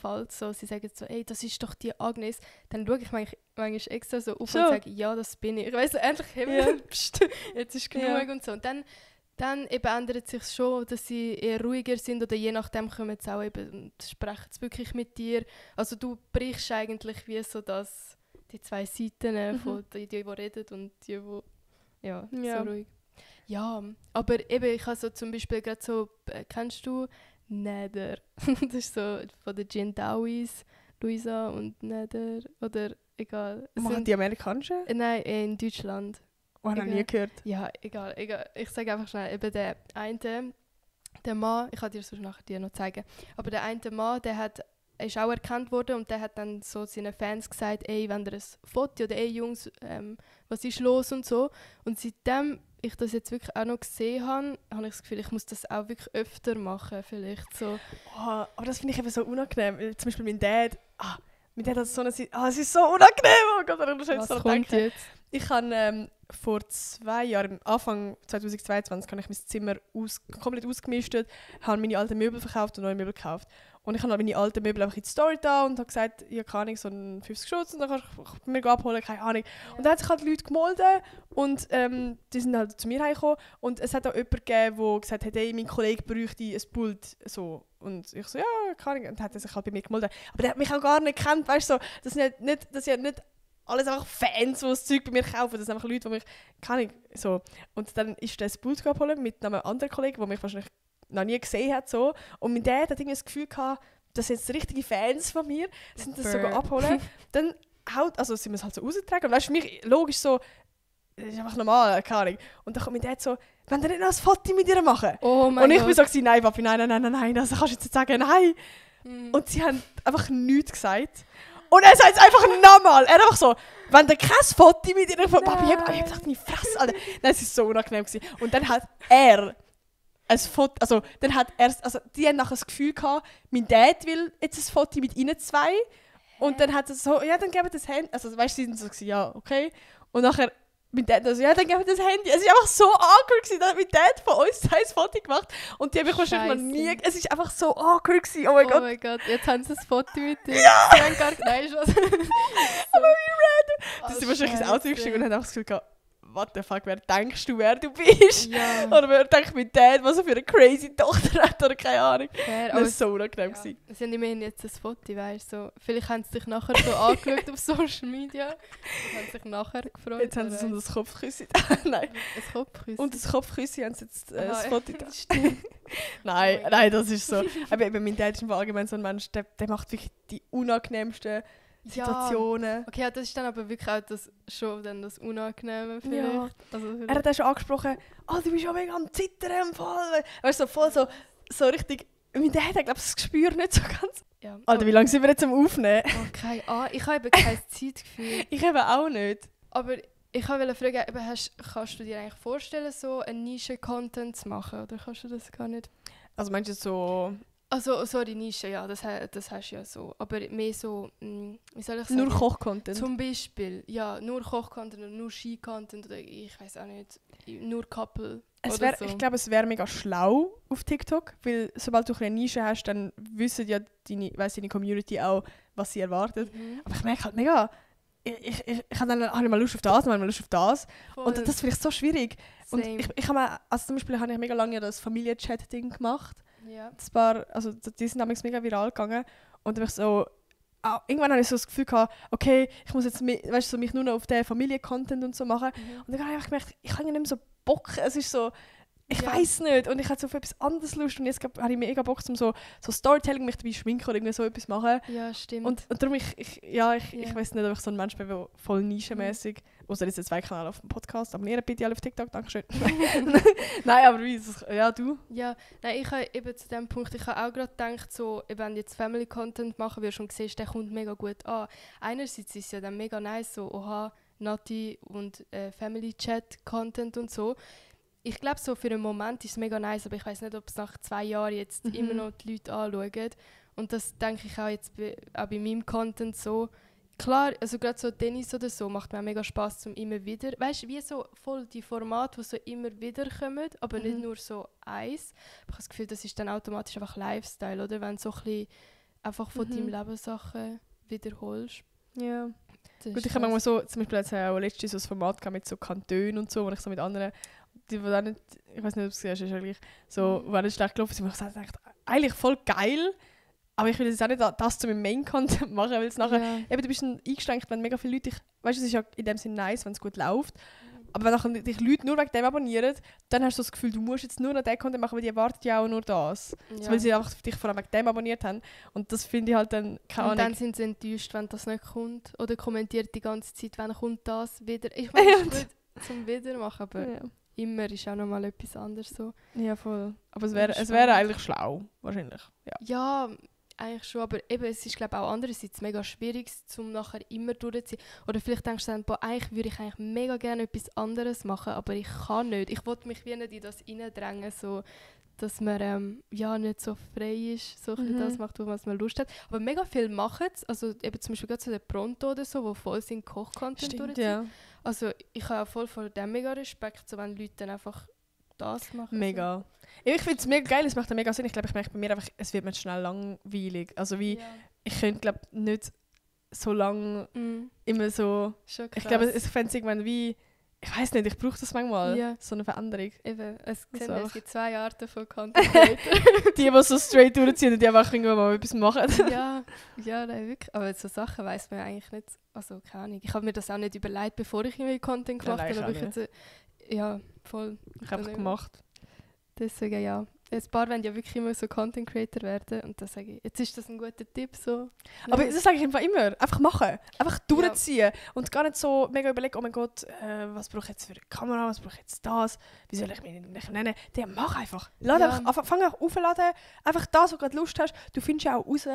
S2: fällt, so, sie sagen so, ey, das ist doch die Agnes, dann schaue ich manchmal extra so auf und sage, ja, das bin ich. Ich weiss, endlich Himmel, jetzt ist genug und so. Und dann eben ändert sich schon, dass sie eher ruhiger sind oder je nachdem kommen sie auch eben, sprechen sie wirklich mit dir. Also du brichst eigentlich wie so die 2 Seiten von die reden und die so ruhig. Ja, aber eben, ich habe so zum Beispiel gerade so, kennst du Nether? Das ist so von den Jindawis, Luisa und Nether, oder egal.
S1: Machen die amerikanischen?
S2: Nein, in Deutschland.
S1: Oh, habe ich nie gehört.
S2: Ja, egal. Ich sage einfach schnell, eben der eine, der Mann, ich kann dir das nachher noch zeigen, aber der eine Mann, ist auch erkannt worden und der hat dann so seinen Fans gesagt, ey, wenn ihr ein Foto oder ey Jungs, was ist los und so. Und seitdem ich das jetzt wirklich auch noch gesehen habe ich das Gefühl, ich muss das auch wirklich öfter machen, vielleicht so.
S1: Oh, aber das finde ich eben so unangenehm. Zum Beispiel mein Dad hat so eine... es ist so unangenehm! Oh Gott,
S2: was kommt jetzt?
S1: Ich habe vor 2 Jahren, Anfang 2022, habe ich mein Zimmer komplett ausgemistet, habe meine alten Möbel verkauft und neue Möbel gekauft. Und ich habe meine alten Möbel einfach in die Story da und habe gesagt, ich habe keine Ahnung, so einen 50 Schutz und dann kannst du mir abholen, keine Ahnung. Ja. Und dann hat sich halt Leute gemeldet und die sind halt zu mir hergekommen. Und es hat auch jemanden gegeben, der gesagt hat, hey, mein Kollege bräuchte ein Pult. So. Und ich so, ja, keine Ahnung. Und dann hat er sich halt bei mir gemeldet. Aber der hat mich auch gar nicht gekannt, weißt du, so, das sind nicht alles einfach Fans, die das Zeug bei mir kaufen. Das sind einfach Leute, die mich, keine Ahnung, so. Und dann ist der das Pult abholen mit einem anderen Kollegen, der mich wahrscheinlich noch nie gesehen hat. So. Und mein Dad hat irgendwie das Gefühl gehabt, das sind jetzt richtige Fans von mir, sind das sogar abholen. Dann sind wir es halt so rausgetragen. Und weißt du, für mich logisch so, das ist einfach normal, keine Ahnung. Und dann kommt mein Dad so, wenn ihr nicht noch ein Foto mit ihr machen?
S2: Oh mein
S1: und ich
S2: Gott.
S1: bin so gewesen, nein, Papi, nein, das kannst du jetzt nicht sagen, nein. Und sie haben einfach nichts gesagt. Und er sagt es einfach nochmal. Er einfach so, wenn der kein Foto mit ihr von Papi hat, ich hab gedacht, meine Fresse, Alter. Nein, es war so unangenehm gewesen. Und dann hat er ein Foto, also dann hat er, also die haben nachher das Gefühl gehabt, mein Dad will jetzt ein Foto mit ihnen zwei. Und dann hat er so, ja, dann geben wir das Handy. Also weißt du, sie sind so gewesen, ja, okay. Und nachher mit Dad also, ja, dann geben wir das Handy. Es war einfach so awkward gewesen, dass mit Dad von uns ein Foto gemacht. Und die habe ich wahrscheinlich noch nie. Es war einfach so awkward gewesen. Oh mein Gott.
S2: Oh mein Gott, jetzt haben sie ein Foto mit dir. Ja! Sie haben gar keine was.
S1: Aber wie random. Das sind wahrscheinlich ins Auto gestiegen und haben einfach das Gefühl gehabt, what the fuck, wer denkst du, wer du bist?
S2: Ja.
S1: Oder wer denkt mit Dad, was er für eine crazy Tochter hat oder keine Ahnung.
S2: Fair,
S1: Das war so unangenehm.
S2: ja.
S1: gewesen.
S2: Sie haben immerhin jetzt ein Foto, weißt du. So. Vielleicht haben sie sich nachher so angeschaut auf Social Media und haben sich nachher gefreut.
S1: Jetzt haben sie so ein Kopfküsschen. Nein.
S2: ein Kopfküsschen.
S1: Und das Kopfküsschen haben sie jetzt das
S2: Aha,
S1: Foto da.
S2: stimmt.
S1: Nein,
S2: Oh mein
S1: nein, das ist so. Aber eben, mein Dad ist im allgemein so ein Mensch, der macht wirklich die unangenehmsten Situationen.
S2: Okay, ja, das ist dann aber wirklich auch schon dann das Unangenehme vielleicht.
S1: Ja.
S2: Also,
S1: Er hat auch schon angesprochen, du bist ja mega am Zittern im Fall. Weißt du, so voll so richtig. Mein Dad hat, glaube ich, das Gespür nicht so ganz.
S2: ja.
S1: Alter, wie lange sind wir jetzt am Aufnehmen?
S2: Okay, ich habe eben kein Zeitgefühl.
S1: Ich eben auch nicht.
S2: Aber ich wollte fragen, eben, kannst du dir eigentlich vorstellen, so einen Nische-Content zu machen? Oder kannst du das gar nicht?
S1: Also meinst du so...
S2: Also, sorry, Nische, ja, das hast du ja so. Aber mehr so, wie soll ich sagen?
S1: Nur Koch-Content?
S2: Zum Beispiel, ja, nur Koch-Content oder nur Ski-Content oder ich weiß auch nicht, nur Couple oder so.
S1: Ich glaube, es wäre mega schlau auf TikTok, weil sobald du eine Nische hast, dann wissen ja deine Community auch, was sie erwartet. Aber ich merke halt mega, ich habe dann hab ich mal Lust auf das, mal Lust auf das.
S2: Voll.
S1: Und das finde ich so schwierig.
S2: Same.
S1: Und ich habe mal, also zum Beispiel habe ich mega lange das Familienchat-Ding gemacht.
S2: Ja.
S1: Die sind damals mega viral gegangen. Und dann ich so, irgendwann habe ich so das Gefühl gehabt, okay, ich muss jetzt mich nur noch auf den Familien-Content und so machen. Und dann habe ich einfach gemerkt, ich habe nicht mehr so Bock. Es ist so, ich weiß nicht. Und ich hatte so auf etwas anderes Lust. Und jetzt habe ich mega Bock, um so Storytelling, mich dabei schminken oder irgendwie so etwas machen.
S2: Ja, stimmt.
S1: Und darum, ich weiß nicht, ob ich so ein Mensch bin, der voll nischenmäßig. Außer jetzt 2 Kanäle auf dem Podcast. Abonnieren bitte alle auf TikTok, dankeschön. Nein, aber wie? Ja, du?
S2: Ja, nein, ich habe eben zu dem Punkt, ich habe auch gerade gedacht, so, wenn du jetzt Family-Content machen, wie du schon siehst, der kommt mega gut an. Einerseits ist es ja dann mega nice, so, oha, Nati und Family-Chat-Content und so. Ich glaube, so für einen Moment ist es mega nice, aber ich weiß nicht, ob es nach 2 Jahren jetzt immer noch die Leute anschauen. Und das denke ich auch jetzt auch bei meinem Content so. Klar, also gerade so Tennis oder so macht mir auch mega Spass zum immer wieder. Weißt du, wie so voll die Formate, die so immer wieder kommen, aber nicht nur so eins. Ich habe das Gefühl, das ist dann automatisch einfach Lifestyle, oder? Wenn du so ein bisschen einfach von deinem Leben Sachen wiederholst.
S1: Ja.
S2: Das
S1: Gut,
S2: ist
S1: ich habe manchmal
S2: krass.
S1: so, zum Beispiel auch letztens so ein Format gehabt mit so Kantonen und so, wo ich so mit anderen, die auch nicht, ich weiß nicht, ob du es siehst, ist eigentlich so, wo nicht schlecht gelaufen sind, wo ich gesagt habe, eigentlich voll geil, aber ich will jetzt auch nicht das zu meinem Main-Content machen, weil es nachher, eben, du bist dann eingeschränkt, wenn mega viele Leute, weißt du, es ist ja in dem Sinne nice, wenn es gut läuft, aber wenn nachher dich Leute nur wegen dem abonnieren, dann hast du das Gefühl, du musst jetzt nur noch den Content machen, weil die erwarten ja auch nur das.
S2: Ja.
S1: Weil sie einfach dich vor allem wegen dem abonniert haben. Und das finde ich halt dann, keine
S2: Und
S1: Ahnung.
S2: dann sind sie enttäuscht, wenn das nicht kommt. Oder kommentiert die ganze Zeit, wenn kommt das wieder. Ich meine, es ist gut zum Wiedermachen, aber
S1: Ja.
S2: immer ist auch nochmal etwas anderes so.
S1: Ja, voll. Aber es
S2: Spannend.
S1: wäre eigentlich schlau, wahrscheinlich. Ja.
S2: Ja, eigentlich schon, aber eben, es ist glaube auch andererseits mega schwierig, um nachher immer durchzuziehen. Oder vielleicht denkst du dann, boah, eigentlich würde ich eigentlich mega gerne etwas anderes machen, aber ich kann nicht. Ich wollte mich wie nicht in das reindrängen, so, dass man ja nicht so frei ist, so ein bisschen das macht, was man Lust hat. Aber mega viel machen es, also eben zum Beispiel gerade so der Pronto oder so, wo voll sind Koch-Content
S1: Stimmt,
S2: durchziehen.
S1: ja.
S2: Also ich habe auch voll vor dem mega Respekt, so wenn Leute dann einfach das machen.
S1: Mega. Ja, ich finde es mega geil, es macht mega Sinn. Ich glaube, ich merke bei mir einfach, es wird mir schnell langweilig. Also wie,
S2: So. Ja.
S1: ich könnte glaube nicht so lange immer so...
S2: Schon krass.
S1: Ich glaube, ich fände es irgendwann wie... Ich weiß nicht, ich brauche das manchmal,
S2: Ja.
S1: so eine Veränderung.
S2: Eben, es
S1: So.
S2: gibt 2 Arten von Content Creator.
S1: Die so straight durchziehen und die einfach irgendwann mal etwas machen.
S2: ja, nein, wirklich. Aber so Sachen weiss man eigentlich nicht. Also, keine Ahnung. Ich habe mir das auch nicht überlegt, bevor ich irgendwie Content gemacht
S1: nein,
S2: habe.
S1: ich
S2: Aber ich
S1: auch
S2: jetzt, ja, voll.
S1: Ich habe einfach gemacht.
S2: Deswegen, ja. Ein paar wollen ja wirklich immer so Content Creator werden. Und dann sage ich, jetzt ist das ein guter Tipp. So.
S1: Aber das sage ich einfach immer. Einfach machen. Einfach durchziehen. Und gar nicht so mega überlegen, oh mein Gott, was brauche ich jetzt für eine Kamera, was brauche ich jetzt das, wie soll ich mich nennen? Der mach einfach. Fang einfach aufladen. Einfach das, was du gerade Lust hast. Du findest ja auch raus,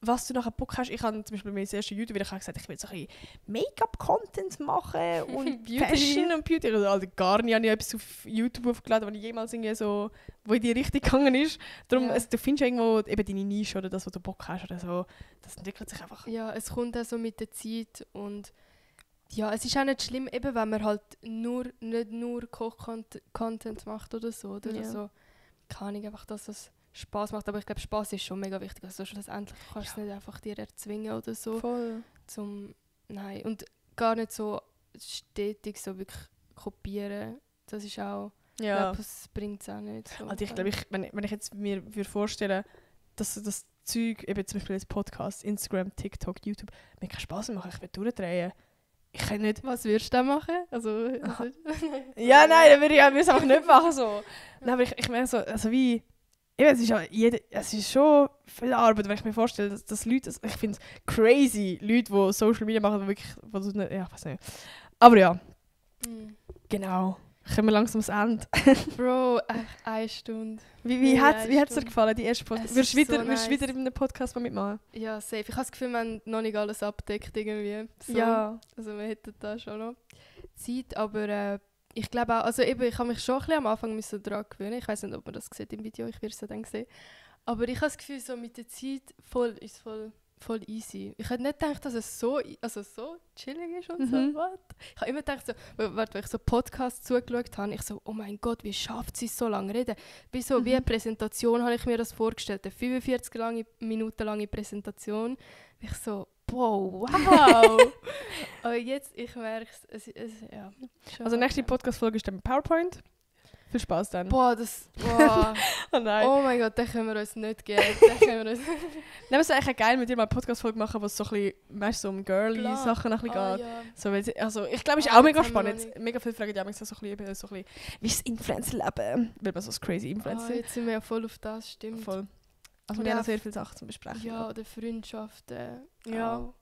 S1: was du nachher Bock hast. Ich habe zum Beispiel bei meinem ersten YouTube-Video gesagt, ich will so ein bisschen Make-up-Content machen und Fashion und Beauty. Also gar nicht, habe ich etwas auf YouTube aufgeladen, was ich jemals irgendwie so, wo in die Richtung gegangen ist. Darum, du findest irgendwo eben deine Nische oder das, was du Bock hast oder so. Das entwickelt sich einfach.
S2: Ja, es kommt auch so mit der Zeit und ja, es ist auch nicht schlimm, eben wenn man halt nicht nur Koch-Content macht oder so. Oder so. Keine Ahnung, einfach, dass es Spaß macht. Aber ich glaube, Spaß ist schon mega wichtig. Also schlussendlich kannst du es nicht einfach dir erzwingen oder so.
S1: Voll.
S2: Nein, und gar nicht so stetig so wirklich kopieren. Das ist auch...
S1: Ja.
S2: Das bringt es auch nicht. So.
S1: Also ich glaube, wenn ich jetzt mir vorstellen würde, dass das Zeug, eben zum Beispiel als Podcast, Instagram, TikTok, YouTube, mir keinen Spaß machen, ich will durchdrehen. Ich kann nicht...
S2: Was würdest du da machen? Also
S1: ja, nein, dann würde ich es einfach nicht machen. So. Nein, aber ich merke so, also wie... Eben, es ist schon viel Arbeit, wenn ich mir vorstelle, dass Leute... Also ich finde es crazy, Leute, die Social Media machen, die wirklich... Ja, ich weiß nicht. Aber ja, genau. Kommen wir langsam ans Ende.
S2: Bro, 1 Stunde.
S1: Wie hat es dir gefallen, die erste Podcast? Würdest du
S2: nice.
S1: wieder in einem Podcast mal mitmachen?
S2: Ja, safe. Ich habe das Gefühl, wir haben noch nicht alles abdeckt irgendwie. So.
S1: Ja.
S2: Also wir hätten da schon noch Zeit, aber ich glaube auch, also eben, ich habe mich schon ein bisschen am Anfang daran gewöhnen. Ich weiß nicht, ob man das sieht im Video, ich werde es ja dann sehen. Aber ich habe das Gefühl, so mit der Zeit ist voll easy. Ich hätte nicht gedacht, dass es so chillig ist und so. What? Ich habe immer gedacht, so, wenn ich so Podcasts zugeschaut habe, ich so, oh mein Gott, wie schafft sie es so lange reden? Wie eine Präsentation habe ich mir das vorgestellt. Eine 45 Minuten lange Präsentation. Ich so, wow. Aber jetzt, ich merke es, ja.
S1: Also nächste Podcast-Folge ist dann mit PowerPoint. Viel Spaß dann.
S2: Boah.
S1: Oh nein.
S2: Oh mein Gott, den können wir uns nicht geben.
S1: Nein, es wäre eigentlich geil, mit dir mal eine Podcast-Folge machen, wo es so ein bisschen, weißt, so um Girly-Sachen geht.
S2: Ja.
S1: So, also, ich glaube, es ist auch mega spannend. Mega viele Fragen, die haben so ein bisschen, wie ist das Influencer-Leben? Weil man so ein crazy Influencer.
S2: Jetzt sind wir ja voll auf das, stimmt.
S1: Voll. Also wir haben noch sehr viele Sachen zu besprechen.
S2: Ja, oder Freundschaften.
S1: Ja.
S2: Auch.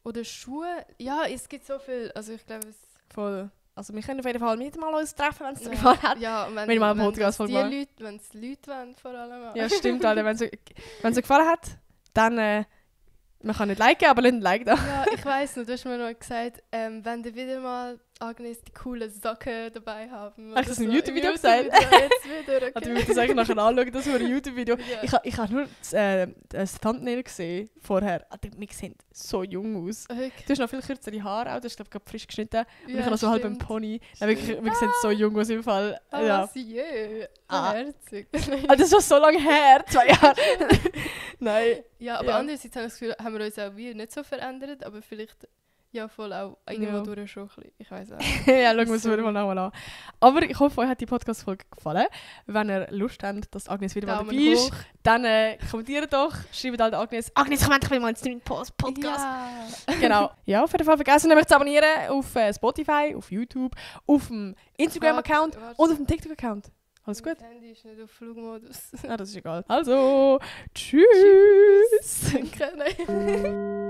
S2: Oder Schuhe. Ja, es gibt so viel. Also ich glaube, es...
S1: Voll. Also wir können auf jeden Fall nicht mal uns treffen, wenn es dir gefallen hat.
S2: Ja,
S1: wenn ich mal einen Podcast
S2: wenn es Leute wollen, vor allem.
S1: Ja, stimmt, Alter. Wenn es gefallen hat, dann... man kann nicht liken, aber ein Like da.
S2: Ja, ich weiss noch, du hast mir noch gesagt, wenn du wieder mal, Agnes, die coolen Socken dabei haben.
S1: Hast du das in einem YouTube-Video gesagt?
S2: Ja, jetzt wieder, okay.
S1: Du würdest das eigentlich nachher anschauen, das war ein YouTube-Video.
S2: Ja.
S1: Ich habe nur das Thumbnail gesehen vorher. Wir sehen so jung aus.
S2: Okay.
S1: Du hast noch viel kürzere Haare, auch. Du hast, glaube ich, gerade frisch geschnitten. Und
S2: Ja,
S1: ich habe noch so halb einen Pony. Nein, wir sehen so jung aus im Fall. Ja.
S2: Herzig.
S1: Das war so lange her, 2 Jahre. Nein.
S2: Ja, aber andererseits habe ich das Gefühl, haben wir uns auch nicht so verändert, aber vielleicht ja voll auch irgendwo durch schon ein bisschen. Ich weiss auch.
S1: Ja, schauen wir uns wieder mal nochmal an. Aber ich hoffe, euch hat die Podcast-Folge gefallen. Wenn ihr Lust habt, dass Agnes wieder mal dabei ist, dann kommentiert doch, schreibt halt Agnes, komm endlich mal ins neue Podcast.
S2: Ja.
S1: Genau. Ja, auf jeden Fall vergessen nicht, mich zu abonnieren auf Spotify, auf YouTube, auf dem Instagram-Account und auf dem TikTok-Account. Alles gut?
S2: Mein Handy ist nicht auf Flugmodus.
S1: Das ist egal. Also, tschüss.
S2: Danke.